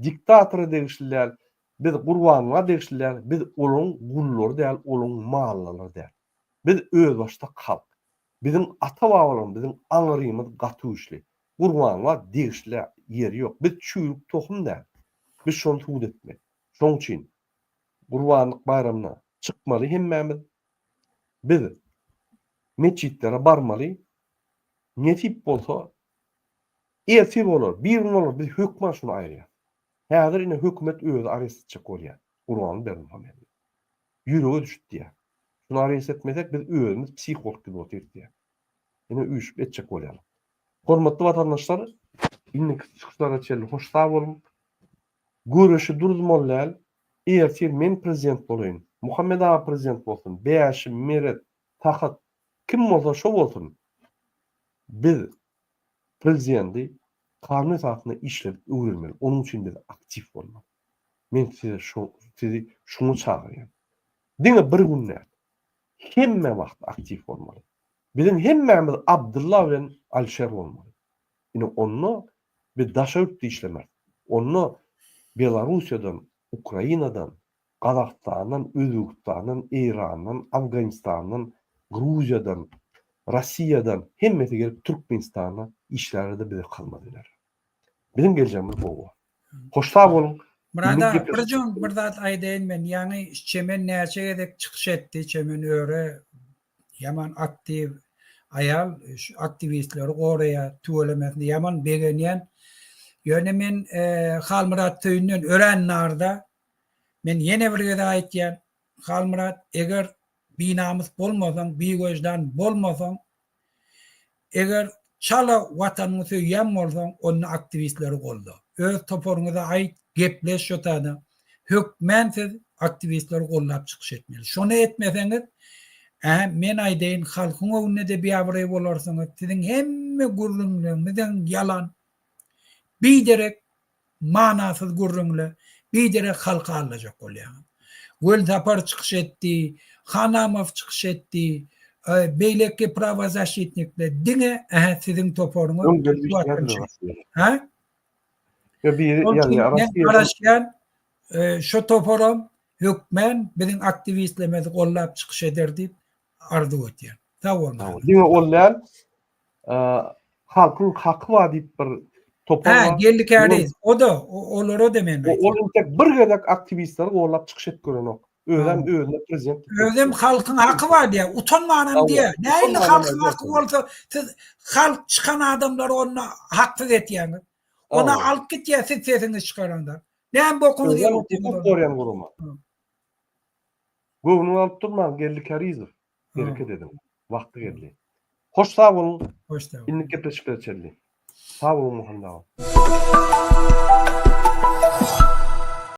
diktatora degişli däl, biz Gurbanguly degişli däl, biz olaryň gullary däl, olaryň mallalary däl. Biz özbaşdak halk. Biziň ata-babalarymyz, biziň aňrymyz gaty güýçli. Gurbanguly degişli ýeri ýok. Biz çüýrük tohum däl. Biz şony subut etmeli. Şonuň üçin Gurbanlyk baýramyna çykmaly hemmämiz. Biz metjitlere barmaly. Nesip bolsa ertir bolar, bir gün bolar biz hökman şuny aýyrýas. Häzir ine hökümet özi arest etjek bolýar Gurbanguly Berdimuhamedowy. Ýürege düşüp diýýär. Şuny arest etmesek biz özümiz psih bolup gidip otyrys diýýär. Ine üýşüp etjek bolýarlar. Hormatly watandaşlar, indiki çykyşlara çenli hoş sag boluň. Göreşi duruzmaly däl. Ertir men prezident bolaýyn, Muhammet aga prezident bolsun, Bäşim, Meret, Sahat kim bolsa şo bolsun. Biz prezidendi kanun esasynda işledip öwrenmeli. Onuň üçin biz aktiw bolmaly. Men size şo sizi şuňa çagyrýan. Diňe bir gün däl. Hemme wagt aktiw bolmaly. Biziň hemmämiz Abdylla bilen Alişer bolmaly. Ine onda biz daşary ýurtda işlemeris. Onda Belarussiýadan, Ukrainadan, Gazagystandan, Özbegistandan, Eýrandan, Afganistandan, Gruziýadan, Rossiýadan hemmesi gelip Türkmenistanda işlärler-de bize hyzmat ederler. Biziň geljegimiz gowy bolar. Hoş sag boluň. Myrat aga, birjigim bir zat aýdaýyn men. Ýaňy Çemen näçe gezek çykyş etdi, Çemen Öre Ýaman aktiw aýal şu aktiwistleri goraýar tüwelemesine ýaman begenýän. Ýöne men Halmyrat Söýünden örän narda. Men ýene bir gezek aýtýan Halmyrat eger binamys bolmasaň biwejdan bolmasaň Eger çala watanyňy söýýän bolsaň onda aktiwistleri golda. Öz toparyňyza aýt, gepleş şo taýda. Hökmän siz aktiwistleri goldap çykyş etmeli. Şony etmeseňiz, ä men aýdaýyn halkyň öňünde-de biabraý bolarsyňyz. Siziň hemme gürrüňleriňizem ýalan. Biderek Manasyz gürrüňle biderek halky aldajak bolýaňyz. Welsapar çykyş etdi, Hanamow çykyş etdi, beýleki prawozaşitnikler diňe ähä siziň toparyňyz Hä? Men garaşýan şo toparam hökmän biziň aktiwistlerimizi gollap çykyş eder diýip arzuw etýän. Sag boluň. Diňe ol däl, halkyň haky bar diýip bir topar bar. Hä, Geldi Käriz. O-da, olara-da men aýtýan. Ol entek bir gezek aktiwistleri gollap çykyş edip görenok. Özem özüne prezident diýip. Özem halkyň haky bar diýýär. Utanmanam diýýär. Nähili halkyň haky bolsa, siz halk çykan adamlary onda haksyz etýäňiz. Ona alyp gitýär siz sesiňizi çykaranda. Näme bokuňyzy ýygyp otyrsyňyz? Hukuk goraýan gurama. Göwnüňi alyp durmaň Geldi Kärizow. Hereket ediň. Wagty geldi. Hoş sag boluň. Hoş sag boluň. Indiki gepleşiklere çenli. Sag boluň Muhammet aga.